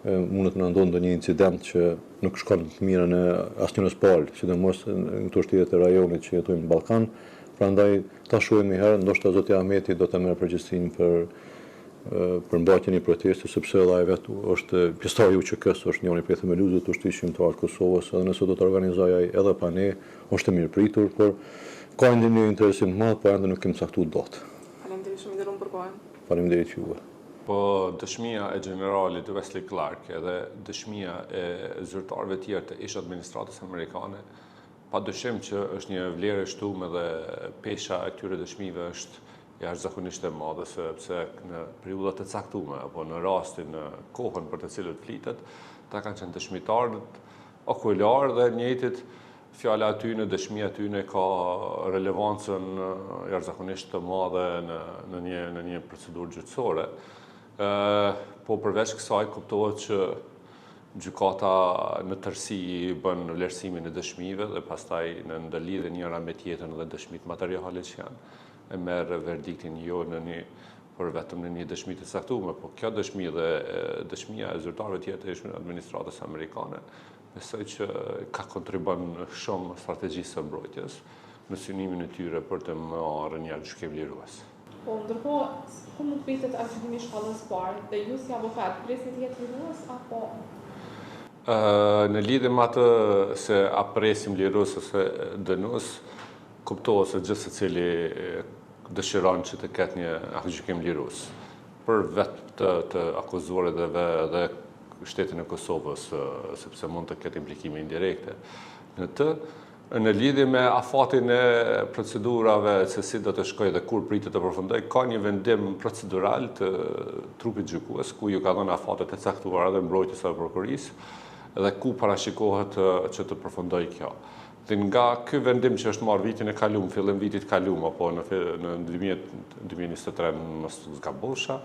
mundet të na ndodhë ndonjë incident që nuk shkon në të mirën e asnjërës palë, sidomos në këto shtetet e rajonit që jetojmë në Ballkan. Prandaj ta shohim një herë, ndoshta zoti Ahmeti do të merr përgjegjësinë për për mbajtjen e protestës, sepse edhe ai vetë është pjesëtar i UÇK-së, është njëri prej themeluesve të Ushtrisë Çlirimtare të Kosovës, edhe nëse do të organizojë ai edhe pa ne, është e mirëpritur, por ka ende një interesim të madh, por ende nuk kemi caktuar datë. Faleminderit shumë i nderuar për kohën. Faleminderit juve. Po dëshmia e gjeneralit Wesley Clark edhe dëshmia e zyrtarëve tjerë të ish administratës amerikane, padyshim që është një vlerë e shtume dhe pesha e këtyre dëshmive është jashtëzakonisht e madhe sepse në periudha të caktume apo në rastin në kohën për të cilët flitet, ata kanë qenë dëshmitarët okular dhe njëjtit fjala e tyne, dëshmia e tyne ka relevancën jashtëzakonisht të madhe në në një në një procedurë gjyqësore. Ë po përveç kësaj kuptohet që gjykata në tërësi bën vlerësimin e dëshmive dhe pastaj në ndërlidhje njëra me tjetrën dhe dëshmitë materiale që janë. e merr verdiktin jo në një por vetëm në një dëshmi të caktuar, po kjo dëshmi dhe dëshmia e zyrtarëve tjerë të ish administratës amerikane, besoj që ka kontribon shumë strategjisë së mbrojtjes në synimin e tyre për të marrë një aktgjykim lirues. Po, ndërkohë, ku mund të pritet aktgjykimi i shkallës së parë dhe ju si avokat prisni të jetë lirues apo Në lidhje me atë se a presim lirues ose dënues, Kuptohet se gjithsecili dëshiron që të ketë një aktgjykim lirues për vetë të, të akuzuarit dhe, dhe, dhe shtetin e Kosovës, sepse mund të ketë implikime indirekte në të. Në lidhje me afatin e procedurave se si do të shkojë dhe kur pritet të përfundojë, ka një vendim procedural të trupit gjykues ku ju ka dhënë afatet e caktuara dhe mbrojtjes dhe prokurorisë dhe ku parashikohet që të përfundojë kjo. Dhe nga ky vendim që është marrë vitin e kalum, fillim vitit kalum, apo në, në 2023, mos gabosha,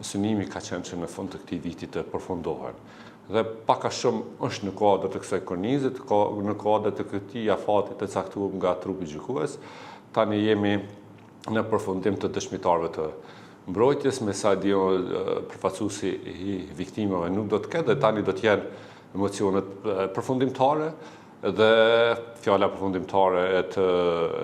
synimi ka qenë që në fund të këtij viti të përfundohen. Dhe pak a shumë është në kuadër të kësaj kornize, në kuadër të këtij afati të caktuar nga trupi gjykues. Tani jemi në përfundim të dëshmitarëve të mbrojtjes, me sa di unë përfaqësuesi i viktimave nuk do të ketë dhe tani do të jenë mocionet përfundimtare dhe fjala përfundimtare e të,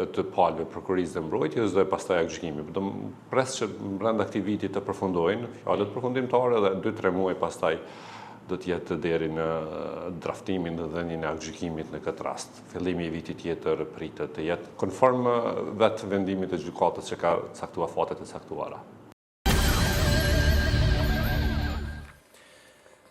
e të palëve prokurorisë dhe mbrojtjes dhe pastaj aktgjykimi. Do pres që brenda këtij viti të përfundojnë fjalët përfundimtare dhe 2-3 muaj pastaj do të jetë deri në draftimin dhe dhënien e aktgjykimit në këtë rast. Fillimi i vitit tjetër pritet të jetë konform vetë vendimit të gjykatës që ka caktuar afatet e caktuara.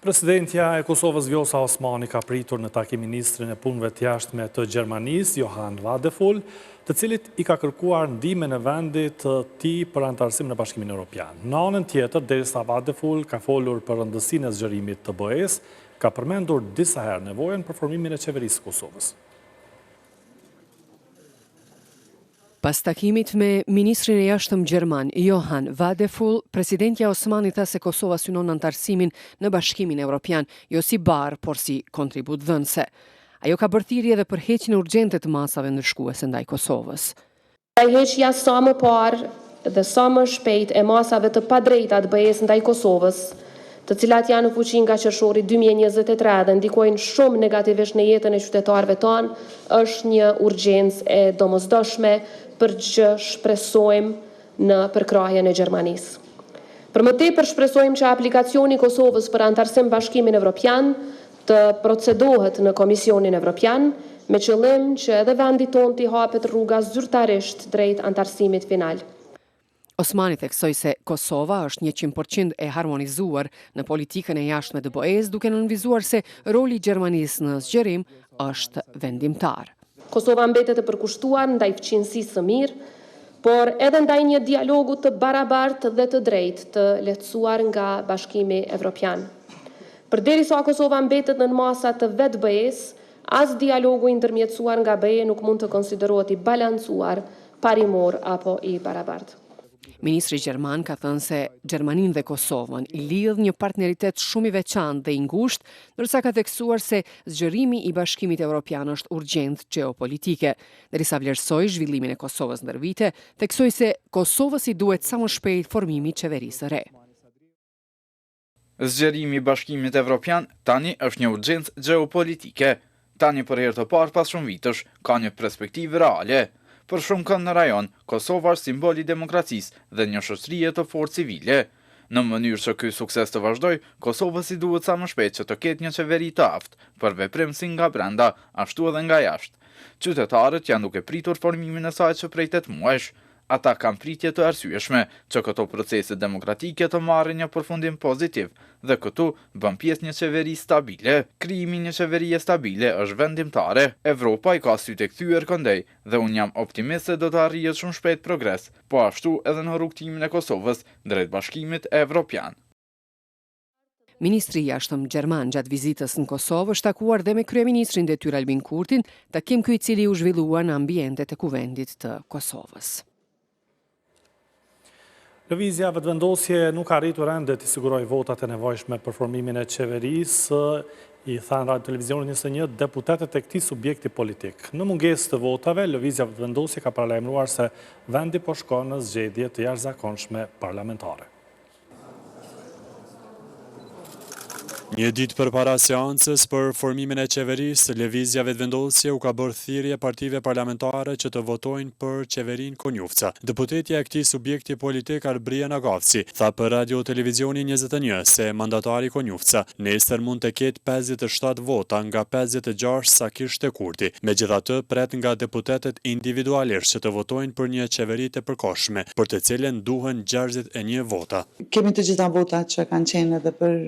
Presidentja e Kosovës Vjosa Osmani ka pritur në takim ministrin e Punëve të Jashtme të Gjermanisë, Johann Wadephul, të cilit i ka kërkuar ndihmën e vendit të tij për anëtarësim në Bashkimin Europian. Në anën tjetër, derisa Wadephul ka folur për rëndësinë e zgjerimit të BE-së, ka përmendur disa herë nevojën për formimin e qeverisë së Kosovës. Pas takimit me ministrin e Jashtëm gjerman, Johann Wadephul, presidentja Osmani tha se Kosova synon anëtarësimin në Bashkimin Evropian, jo si barrë, por si kontributdhënëse. Ajo ka bërë thirrje edhe për heqjen urgjente të masave ndëshkuese ndaj Kosovës. Ndaj heqja sa më parë dhe sa më shpejt e masave të padrejta të BE-së ndaj Kosovës, të cilat janë në fuqi nga qershori 2023 dhe ndikojnë shumë negativisht në jetën e qytetarëve tanë, është një urgjencë e domosdoshme për ç'gjë shpresojmë në përkrahjen e Gjermanisë. Për më tepër shpresojmë që aplikacioni i Kosovës për anëtarësim në Bashkimin Evropian të procedohet në Komisionin Evropian, me qëllim që edhe vendit tonë t'i hapet rruga zyrtarisht drejt anëtarësimit final. Osmani theksoi se Kosova është 100% e harmonizuar në politikën e jashtme të BE-së, duke nënvizuar se roli i Gjermanisë në zgjerim është vendimtar. Kosova mbetet e përkushtuar ndaj fqinjësisë së mirë, por edhe ndaj një dialogu të barabartë dhe të drejtë të lehtësuar nga Bashkimi Evropian. Përderisa Kosova mbetet nën masa të vetë BE-së, as dialogu i ndërmjetësuar nga BE nuk mund të konsiderohet i balancuar, parimor apo i barabartë. Ministri gjerman ka thënë se Gjermaninë dhe Kosovën i lidh një partneritet shumë i veçantë dhe i ngushtë, ndërsa ka theksuar se zgjerimi i Bashkimit Evropian është urgjencë gjeopolitike. Derisa vlerësoi zhvillimin e Kosovës ndër vite, theksoi se Kosovës i duhet sa më shpejt formimi i qeverisë së re. Zgjerimi i Bashkimit Evropian tani është një urgjencë gjeopolitike. Tani për herë të parë pas shumë vitesh ka një perspektivë reale. Për shumëkënd në rajon, Kosova është simbol i demokracisë dhe një shoqërie të fortë civile. Në mënyrë që ky sukses të vazhdojë, Kosovës i duhet sa më shpejt që të ketë një qeveri të aftë për veprim si nga brenda, ashtu edhe nga jashtë. Qytetarët janë duke pritur formimin e saj që prej tetë muajsh. Ata kanë pritje të arsyeshme që këto procese demokratike të marrin një përfundim pozitiv dhe këtu bën pjesë një qeveri stabile. Krijimi i një qeverie stabile është vendimtare. Evropa i ka sytë e kthyer këndej dhe unë jam optimist se do të arrihet shumë shpejt progres, po ashtu edhe në rrugëtimin e Kosovës drejt Bashkimit Evropian. Ministri i Jashtëm gjerman gjatë vizitës në Kosovë është takuar dhe me kryeministrin në detyrë Albin Kurtin, takim ky i cili u zhvillua në ambientet e Kuvendit të Kosovës. Lëvizja Vetëvendosje nuk ka arritur ende t'i sigurojë votat e nevojshme për formimin e qeverisë, i thanë Radio Televizionit 21 deputetët e këtij subjekti politik. Në mungesë të votave, Lëvizja Vetëvendosje ka paralajmëruar se vendi po shkon në zgjedhje të jashtëzakonshme parlamentare. Një ditë përpara seancës për formimin e qeverisë, Lëvizja Vetëvendosje u ka bërë thirrje partive parlamentare që të votojnë për qeverinë Konjufca. Deputetja e këtij subjekti politik Arbërie Nagavci, tha për Radio Televizioni 21 se mandatari Konjufca nesër mund të ketë 57 vota nga 56 sa kishte Kurti. Megjithatë, pret nga deputetët individualisht që të votojnë për një qeveri të përkohshme, për të cilën duhen 61 vota. Kemi të gjitha votat që kanë qenë edhe për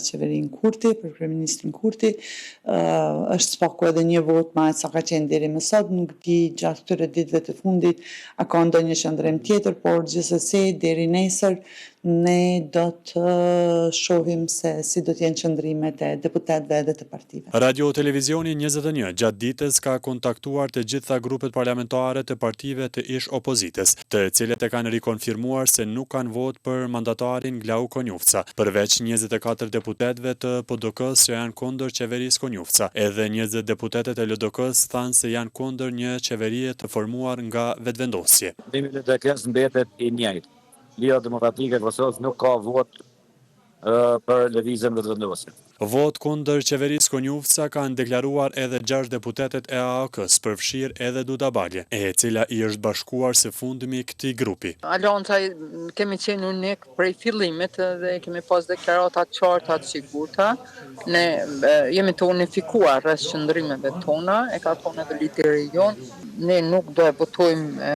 qeverinë Kurti, për kryeministrin Kurti. Është së paku edhe një votë ma e sa ka qenë deri më sot, nuk di gjatë këtyre ditëve të fundit a ka ndonjë qëndrim tjetër, por gjithsesi deri nesër ne do të shohim se si do të jenë qëndrimet e deputetëve edhe të partive. Radio Televizioni 21 gjatë ditës ka kontaktuar të gjitha grupet parlamentare të partive të ish-opozitës, të cilët e kanë rikonfirmuar se nuk kanë votë për mandatarin Glauk Konjufca. Përveç 24 deputetëve të PDK-së që janë kundër qeverisë Konjufca, edhe 20 deputetët e LDK-së thanë se janë kundër një qeverie të formuar nga Vetëvendosje. Qëndrimi i LDK-së mbetet i njëjtë. Lidhja Demokratike e Kosovës nuk ka votë për Lëvizjen Vetëvendosje. Votë kundër qeverisë Konjufca kanë deklaruar edhe gjashtë deputetët e AAK-së, përfshirë edhe Duda Balje, e cila i është bashkuar së fundmi këtij grupi. Aleanca kemi qenë unik prej fillimit dhe kemi pas deklarata të qarta të sigurta. Ne jemi të unifikuar rreth qëndrimeve tona, e ka thonë edhe lideri jonë. Ne nuk do e votojmë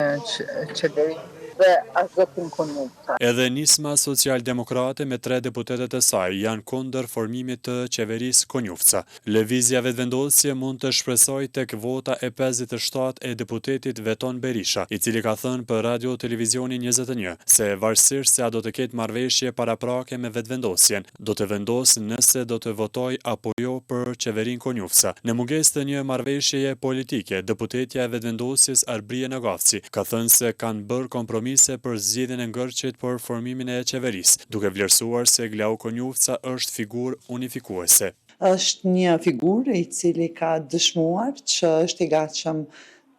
qeverinë. Dhe as zotin Konjufca. Edhe Nisma Socialdemokrate me tre deputetët e saj janë kundër formimit të qeverisë Konjufca. Lëvizja Vetëvendosje mund të shpresojë tek vota e 57 e deputetit Veton Berisha, i cili ka thënë për Radio Televizionin 21 se varësisht se a do të ketë marrëveshje paraprake me Vetëvendosjen, do të vendosë nëse do të votojë apo jo për qeverinë Konjufca. Në mungesë të një marrëveshjeje politike, deputetja e Vetëvendosjes Arbërie Nagavci ka thënë se kanë bërë kompromise për zgjidhjen e ngërçit për formimin e qeverisë, duke vlerësuar se Glauk Konjufca është figurë unifikuese. Është një figurë i cili ka dëshmuar që është i gatshëm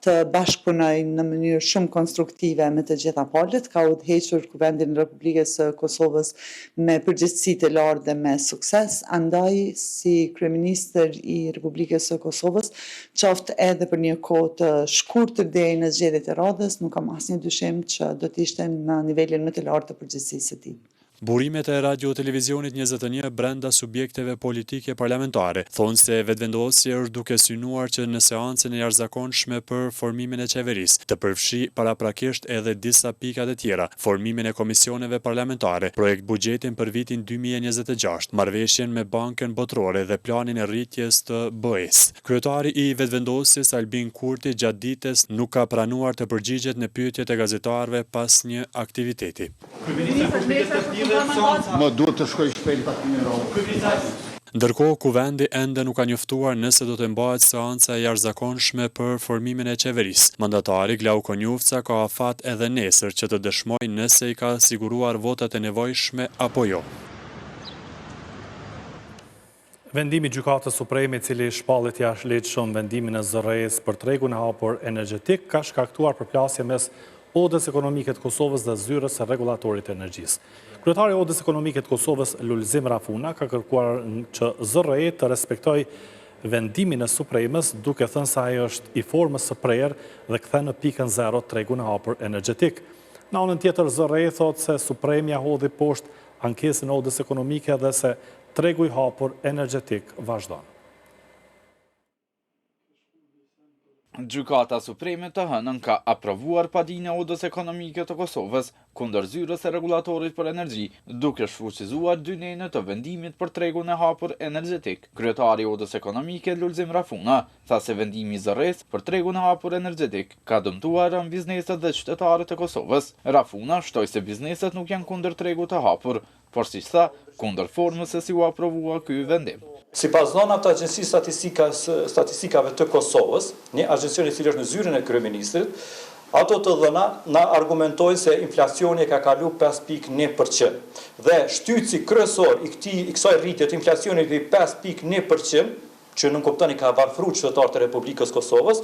të bashkëpunojë në mënyrë shumë konstruktive me të gjitha palët, ka udhëhequr Kuvendin e Republikës së Kosovës me përgjegjësi të lartë dhe me sukses, andaj si kryeministër i Republikës së Kosovës, qoftë edhe për një kohë të shkurtër deri në zgjedhjet e radhës, nuk kam asnjë dyshim që do të ishte në nivelin më të lartë të përgjegjësisë së tij. Burimet e Radio Televizionit 21 brenda subjekteve politike parlamentare thonë se Vetëvendosje është duke synuar që në seancën e jashtëzakonshme për formimin e qeverisë të përfshijë paraprakisht edhe disa pika të tjera, formimin e komisioneve parlamentare, projektbuxhetin për vitin 2026, marrëveshjen me Bankën Botërore dhe planin e rritjes të BE-së. Kryetari i Vetëvendosjes, Albin Kurti gjatë ditës nuk ka pranuar të përgjigjet në pyetjet e gazetarëve pas një aktiviteti. Më duhet të shkoj shpejt në takimin e radhës. Ndërkohë, Kuvendi ende nuk ka njoftuar nëse do të mbahet seanca e jashtëzakonshme për formimin e qeverisë. Mandatari Glauk Konjufca ka afat edhe nesër që të dëshmojë nëse i ka siguruar votat e nevojshme apo jo. Vendimi i Gjykatës Supreme i cili shpalli të jashtëligjshëm vendimin e ZRrE-së për tregun e hapur energjetik ka shkaktuar përplasje mes Odës Ekonomike të Kosovës dhe Zyrës së Rregullatorit të Energjisë. Kryetari i Odës Ekonomike të Kosovës, Lulzim Rafuna, ka kërkuar që ZRrE të respektojë vendimin e Supremes, duke thënë se ai është i formës së prerë dhe kthen në pikën zero tregun e hapur energjetik. Në anën tjetër, ZRrE thotë se Supremja hodhi poshtë ankesën e Odës Ekonomike dhe se Tregu i hapur energjetik vazhdon. Gjykata Supreme të hënën ka aprovuar padinë e Odës Ekonomike të Kosovës kundër Zyrës së Rregullatorit për Energji, duke shfuqizuar dy nene të vendimit për tregun e hapur energjetik. Kryetari i Odës Ekonomike, Lulzim Rafuna, tha se vendimi i ZRrE-së për tregun e hapur energjetik ka dëmtuar rëndë bizneset dhe qytetarët e Kosovës. Rafuna shtoi se bizneset nuk janë kundër tregut të hapur, por siç tha, kundër formës se si u aprovua ky vendim. Sipas dhënave të Agjencisë Statistikave të Kosovës, një agjencion i cili është në zyrën e kryeministrit, ato të dhëna na argumentojnë se inflacioni e ka kalu 5.1% dhe shtytësi kryesor i këtij i kësaj rritje të inflacionit i 5.1% që nënkupton i ka varfëru qytetarët e Republikës Kosovës,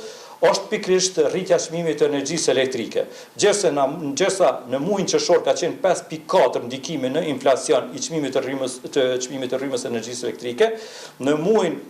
është pikërisht rritja e çmimit të energjisë elektrike. Gjersa në gjersa në muajin qershor ka qenë 5.4 ndikimi në inflacion i çmimit të rrymës të çmimit të rrymës së energjisë elektrike, në muajin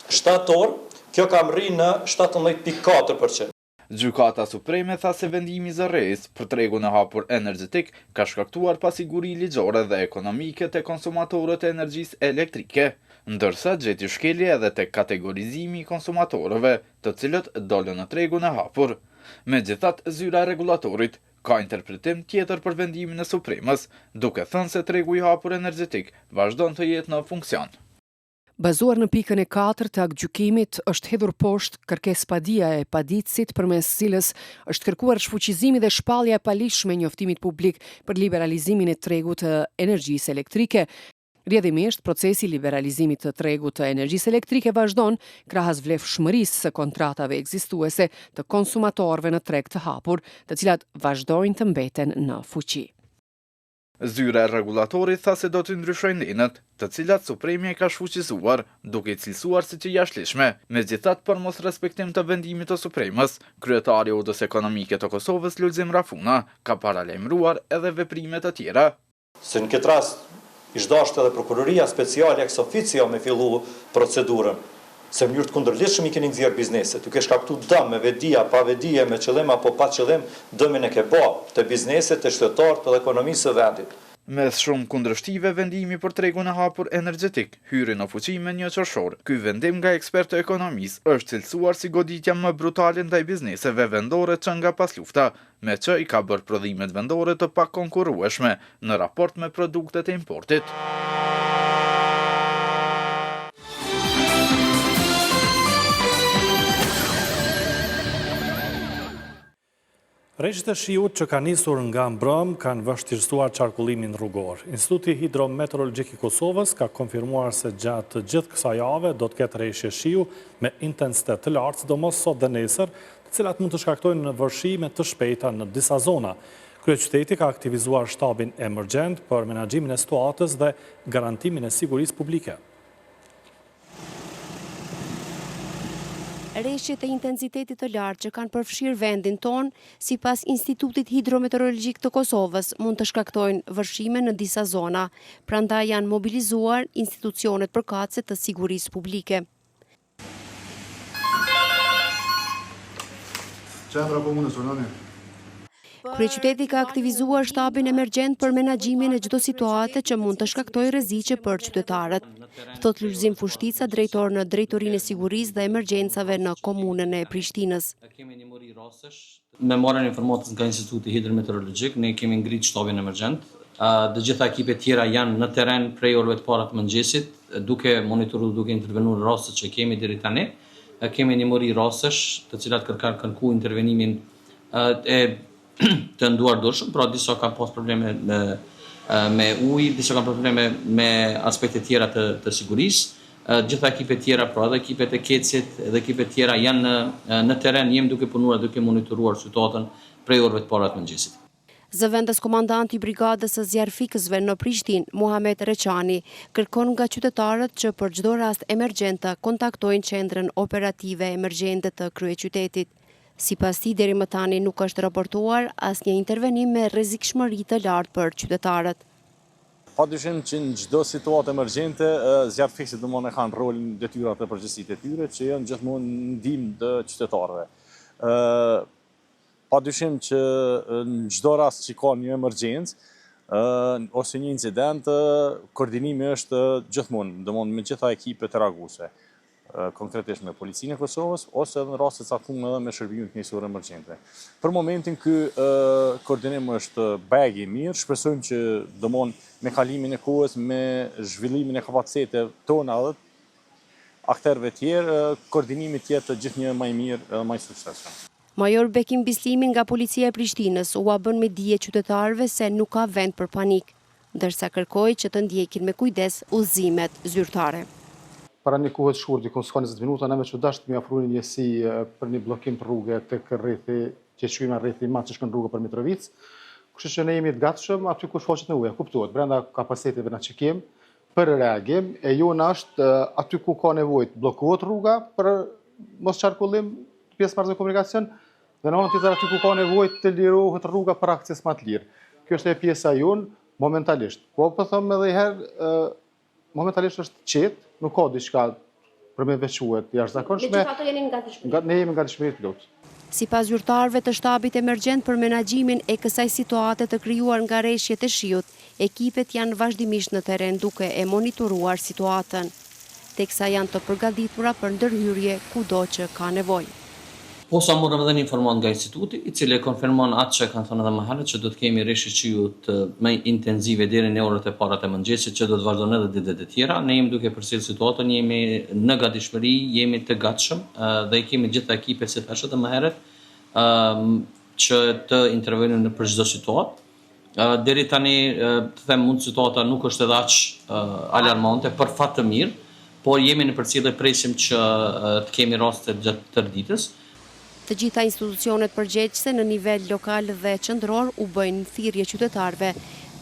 shtator kjo ka mrri në 17.4%. Gjykata Supreme tha se vendimi i ZRrE-së për tregun e hapur energjetik ka shkaktuar pasiguri ligjore dhe ekonomike te konsumatorët e energjisë elektrike, ndërsa gjeti shkelje edhe tek kategorizimi i konsumatorëve, të cilët dolën në tregun e hapur. Megjithatë, zyra e rregullatorit ka interpretim tjetër për vendimin e Supremes, duke thënë se tregu i hapur energjetik vazhdon të jetë në funksion. Bazuar në pikën e katërt të aktgjykimit, është hedhur poshtë kërkesë-padia e paditësit përmes së cilës është kërkuar shfuqizimi dhe shpallja e paligjshme e njoftimit publik për liberalizimin e tregut të energjisë elektrike. Rrjedhimisht, procesi i liberalizimit të tregut të energjisë elektrike vazhdon krahas vlefshmërisë së kontratave ekzistuese të konsumatorëve në treg të hapur, të cilat vazhdojnë të mbeten në fuqi. Zyra e rregullatorit tha se do t'i ndryshojë nenet, të cilat Supremja i ka shfuqizuar, duke i cilësuar si të jashtëligjshme. Megjithatë, për mosrespektim të vendimit të Supremes, kryetari i Odës Ekonomike të Kosovës, Lulzim Rafuna, ka paralajmëruar edhe veprime të tjera. Se në këtë rast ish dashtë edhe Prokuroria Speciale ex officio me fillu procedurën. Se në mënyrë të kundërligjshëm i keni nxjerrë bizneset, ju ke shkaktu dëm me vetëdije a pa vetëdije, me qëllim apo pa qëllim, dëmin e ke ba te bizneset, te qytetarët edhe ekonomisë së vendit. Mes shumë kundërshtive, vendimi për tregun e hapur energjetik hyri në fuqi me një qershor. Ky vendim nga ekspertë të ekonomisë është cilësuar si goditja më brutale ndaj bizneseve vendore që nga paslufta, meqë i ka bërë prodhimet vendore të pakonkurrueshme në raport me produktet e importit. Reshjet e shiut që kanë nisur nga mbrëmë kanë vështirësuar qarkullimin rrugor. Instituti Hidrometeorologjik i Kosovës ka konfirmuar se gjatë gjithë kësaj jave do të ketë reshje shiu me intensitet të lartë, sidomos sot dhe nesër, të cilat mund të shkaktojnë vërshime të shpejta në disa zona. Kryeqyteti ka aktivizuar shtabin emergjent për menaxhimin e situatës dhe garantimin e sigurisë publike. Reshjet e intensitetit të lartë që kanë përfshirë vendin tonë, sipas Institutit Hidrometeorologjik të Kosovës, mund të shkaktojnë vërshime në disa zona, prandaj janë mobilizuar institucionet përkatëse të sigurisë publike. Qendra Komunës, urdhnoni. Kryeqyteti ka aktivizuar shtabin emergjent për menaxhimin e çdo situate që mund të shkaktojë rreziqe për qytetarët, thotë Lulzim Fushtica, drejtor në Drejtorinë e Sigurisë dhe Emergjencave në Komunën e Prishtinës. Me marrjen e informatës nga Instituti Hidrometeorologjik, ne kemi ngritë shtabin emergjent. Të gjitha ekipet tjera janë në terren prej orëve të para të mëngjesit, duke monitoruar, duke intervenuar në rastet që kemi deri tani. Kemi një mori rastesh, të cilat kanë kërkuar intervenimin e të nduardueshëm, pra disa kanë pas probleme me me ujë, disa kanë probleme me aspekte tjera të të sigurisë. Gjitha ekipet tjera, pra edhe ekipet e KEDS-it, edhe ekipet tjera janë në në terren, jemi duke punuar, duke monitoruar situatën prej orëve të para të mëngjesit. Zëvendës komandanti i Brigadës së Zjarrfikësve në Prishtinë, Muhamet Reçani, kërkon nga qytetarët që për çdo rast emergjent të kontaktojnë Qendrën Operative Emergjente të kryeqytetit. Sipas tij, deri më tani nuk është raportuar asnjë intervenim me rrezikshmëri të lartë për qytetarët. Padyshim që në çdo situatë emergjente, zjarrfikësit domethënë e kanë rolin, detyrat dhe përgjegjësitë e tyre, që janë gjithmonë në ndihmë të qytetarëve. Padyshim që në çdo rast që ka një emergjencë ose një incident, koordinimi është gjithmonë, domethënë me gjitha ekipet reaguese. konkretisht me Policinë e Kosovës, ose edhe në raste të caktuara edhe me shërbimin mjekësor emergjente. Për momentin ky koordinim është bajagi i mirë, shpresojmë që domon me kalimin e kohës, me zhvillimin e kapaciteteve tona edhe akterëve tjerë, koordinimi të jetë gjithnjë më i mirë edhe më i suksesshëm. Major Bekim Bislimi nga Policia e Prishtinës ua bën me dije qytetarëve se nuk ka vend për panik. ndërsa kërkoi që të ndjekin me kujdes udhëzimet zyrtare. Para një kohe të shkurtë, diku s'ka 20 minuta, neve u dasht me afru një njësi për një bllokim të rruge tek rrethi që quajmë rrethi i madh që shkon rruga për Mitrovicë. Kështu që ne jemi të gatshëm aty ku shfaqet nevoja, kuptohet, brenda kapaciteteve na që kem për reagim, e jona është aty ku ka nevojë të bllokohet rruga për mos qarkullim të pjesëmarrësve në komunikacion, Dhe në anën tjetër aty ku ka nevojë të lirohet rruga për akses më të lirë. Kjo është e pjesa jonë momentalisht. Po po them edhe një herë, momentalisht është qetë, nuk ka diçka për me veçuar të jashtëzakonshme. Megjithatë jeni në gatishmëri. Ne jemi në gatishmëri të plotë. Sipas zyrtarëve të shtabit emergjent për menaxhimin e kësaj situate të krijuar nga reshjet e shiut, ekipet janë vazhdimisht në terren duke e monitoruar situatën. teksa janë të përgatitura për ndërhyrje kudo që ka nevojë. Posa morëm edhe një informatë nga Instituti, i cili e konfirmon atë që e kanë thënë edhe më herët që do të kemi reshje shiu të më intenzive deri në orët e para të mëngjesit që do të vazhdojnë edhe ditët e tjera. Ne jemi duke përcjellë situatën, jemi në gatishmëri, jemi të gatshëm dhe i kemi të gjitha ekipet si thashë edhe më herët që të intervenojnë për çdo situatë. Deri tani, të them mund situata nuk është edhe aq alarmante, për fat të mirë, por jemi në përcjellje, presim që të kemi raste gjatë tërë ditës. Të gjitha institucionet përgjegjëse në nivel lokal dhe qendror u bëjnë thirrje qytetarëve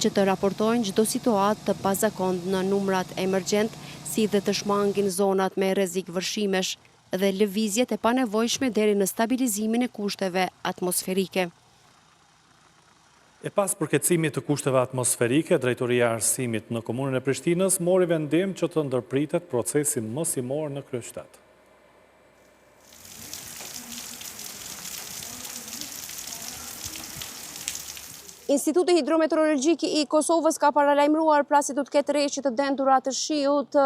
që të raportojnë çdo situatë të pazakontë në numrat emergjentë, si dhe të shmangin zonat me rrezik vërshimesh dhe lëvizjet e panevojshme deri në stabilizimin e kushteve atmosferike. E pas përkeqësimit të kushteve atmosferike, Drejtoria e Arsimit në Komunën e Prishtinës mori vendim që të ndërpritet procesi mësimor në kryeqytet. Instituti Hidrometeorologjik i Kosovës ka paralajmëruar pra se do të ketë reshje të dendura të shiut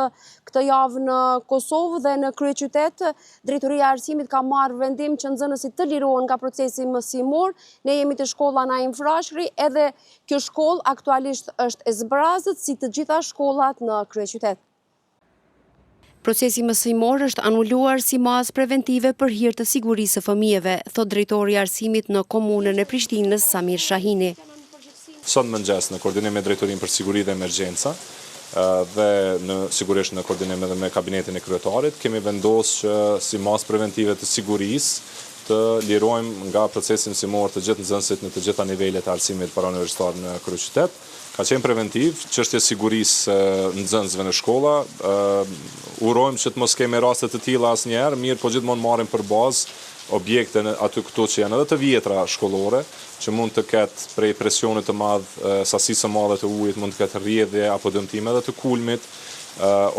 këtë javë në Kosovë dhe në kryeqytet. Drejtoria e Arsimit ka marrë vendim që nxënësit të lirohen nga procesi mësimor. Ne jemi te shkolla Naim Frashëri, edhe kjo shkollë aktualisht është e zbrazët si të gjitha shkollat në kryeqytet. Procesi mësimor është anuluar si masë preventive për hir të sigurisë së fëmijëve, thotë drejtori i Arsimit në Komunën e Prishtinës, Samir Shahini. Sot në mëngjes, në koordinim me Drejtorinë për Siguri dhe Emergjenca dhe në sigurisht në koordinim edhe me kabinetin e kryetarit, kemi vendosë që si masë preventive të sigurisë të lirojmë nga procesi mësimor të gjithë nxënësit në të gjitha nivelet e arsimit parauniversitar në kryeqytet. Ka qenë preventiv, çështje e sigurisë së nxënësve në shkolla. Urojmë që të mos kemi raste të tilla asnjëherë, mirëpo gjithmonë marrim për bazë objekte aty këtu që janë edhe të vjetra shkollore, që mund të ketë prej presionit të madh, sasisë së madhe të ujit, mund të ketë rrjedhje apo dëmtime edhe të kulmit,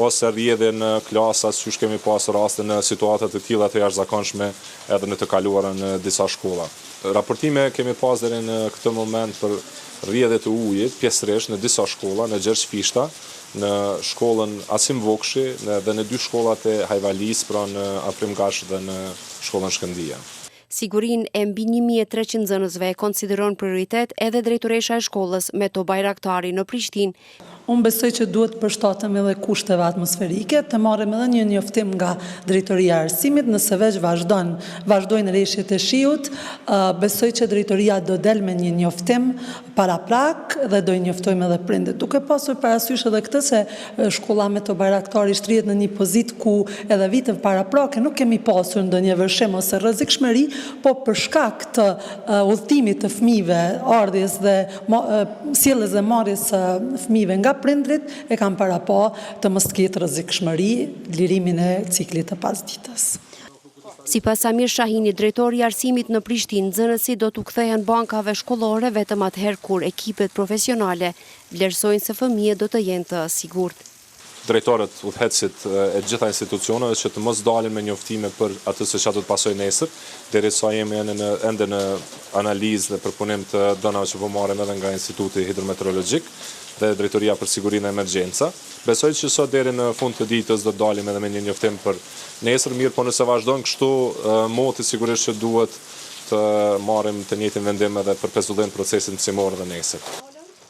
ose rrjedhje në klasa, siç kemi pasur raste në situata të tilla të jashtëzakonshme edhe në të kaluarën në disa shkolla. Raportime kemi pas deri në këtë moment për rrjedhje të ujit, pjesërisht në disa shkolla, në Gjergj Fishta, në shkollën Asim Vokshi dhe në dy shkollat e Hajvalisë, pra në Afrim Gashi dhe në shkollën Shkëndija. Sigurinë e mbi 1300 nxënësve e konsideron prioritet edhe drejtoresha e shkollës Meto Bajraktari në Prishtinë, Unë besoj që duhet të përshtatemi edhe kushteve atmosferike, të marrim edhe një njoftim nga Drejtoria e Arsimit, nëse veç vazhdon, vazhdojnë reshjet e shiut, besoj që drejtoria do del me një njoftim paraprak dhe do i njoftojmë edhe prindët. Duke pasur parasysh edhe këtë se shkolla Meto Bajraktari shtrihet në një pozitë ku edhe viteve paraprake nuk kemi pasur ndonjë vërshim ose rrezikshmëri, po për shkak të udhëtimit të fëmijëve, ardhjes dhe sjelljes dhe marrjes së fëmijëve nga prindërit e kanë parapa të mos ketë rrezikshmëri lirimin e ciklit të pasdites. Sipas Samir Shahinit, drejtor i arsimit në Prishtinë, nxënësit do t'u kthehen bankave shkollore vetëm atëherë kur ekipet profesionale vlerësojnë se fëmijët do të jenë të sigurt. drejtorët, udhëheqësit e të gjitha institucioneve që të mos dalin me njoftime për atë se çka do të pasojë nesër, derisa jemi ende në ende në analizë dhe përpunim të dhënave që po marrim edhe nga Instituti Hidrometeorologjik dhe Drejtoria për Siguri dhe Emergjenca. Besoj që sot deri në fund të ditës do të dalim edhe me një njoftim për nesër, mirëpo nëse vazhdon kështu moti sigurisht që duhet të marrim të njëjtin vendim edhe për pezullim të procesit mësimor edhe nesër.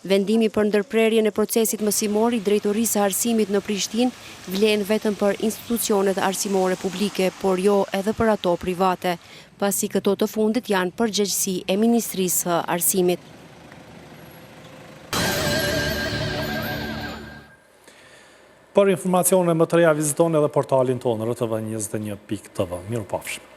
Vendimi për ndërprerjen e procesit mësimor i Drejtorisë së Arsimit në Prishtinë vlen vetëm për institucionet arsimore publike, por jo edhe për ato private, pasi këto të fundit janë përgjegjësi e Ministrisë së Arsimit. Për informacione më të reja vizitoni edhe portalin tonë rtv21.tv. Mirupafshim.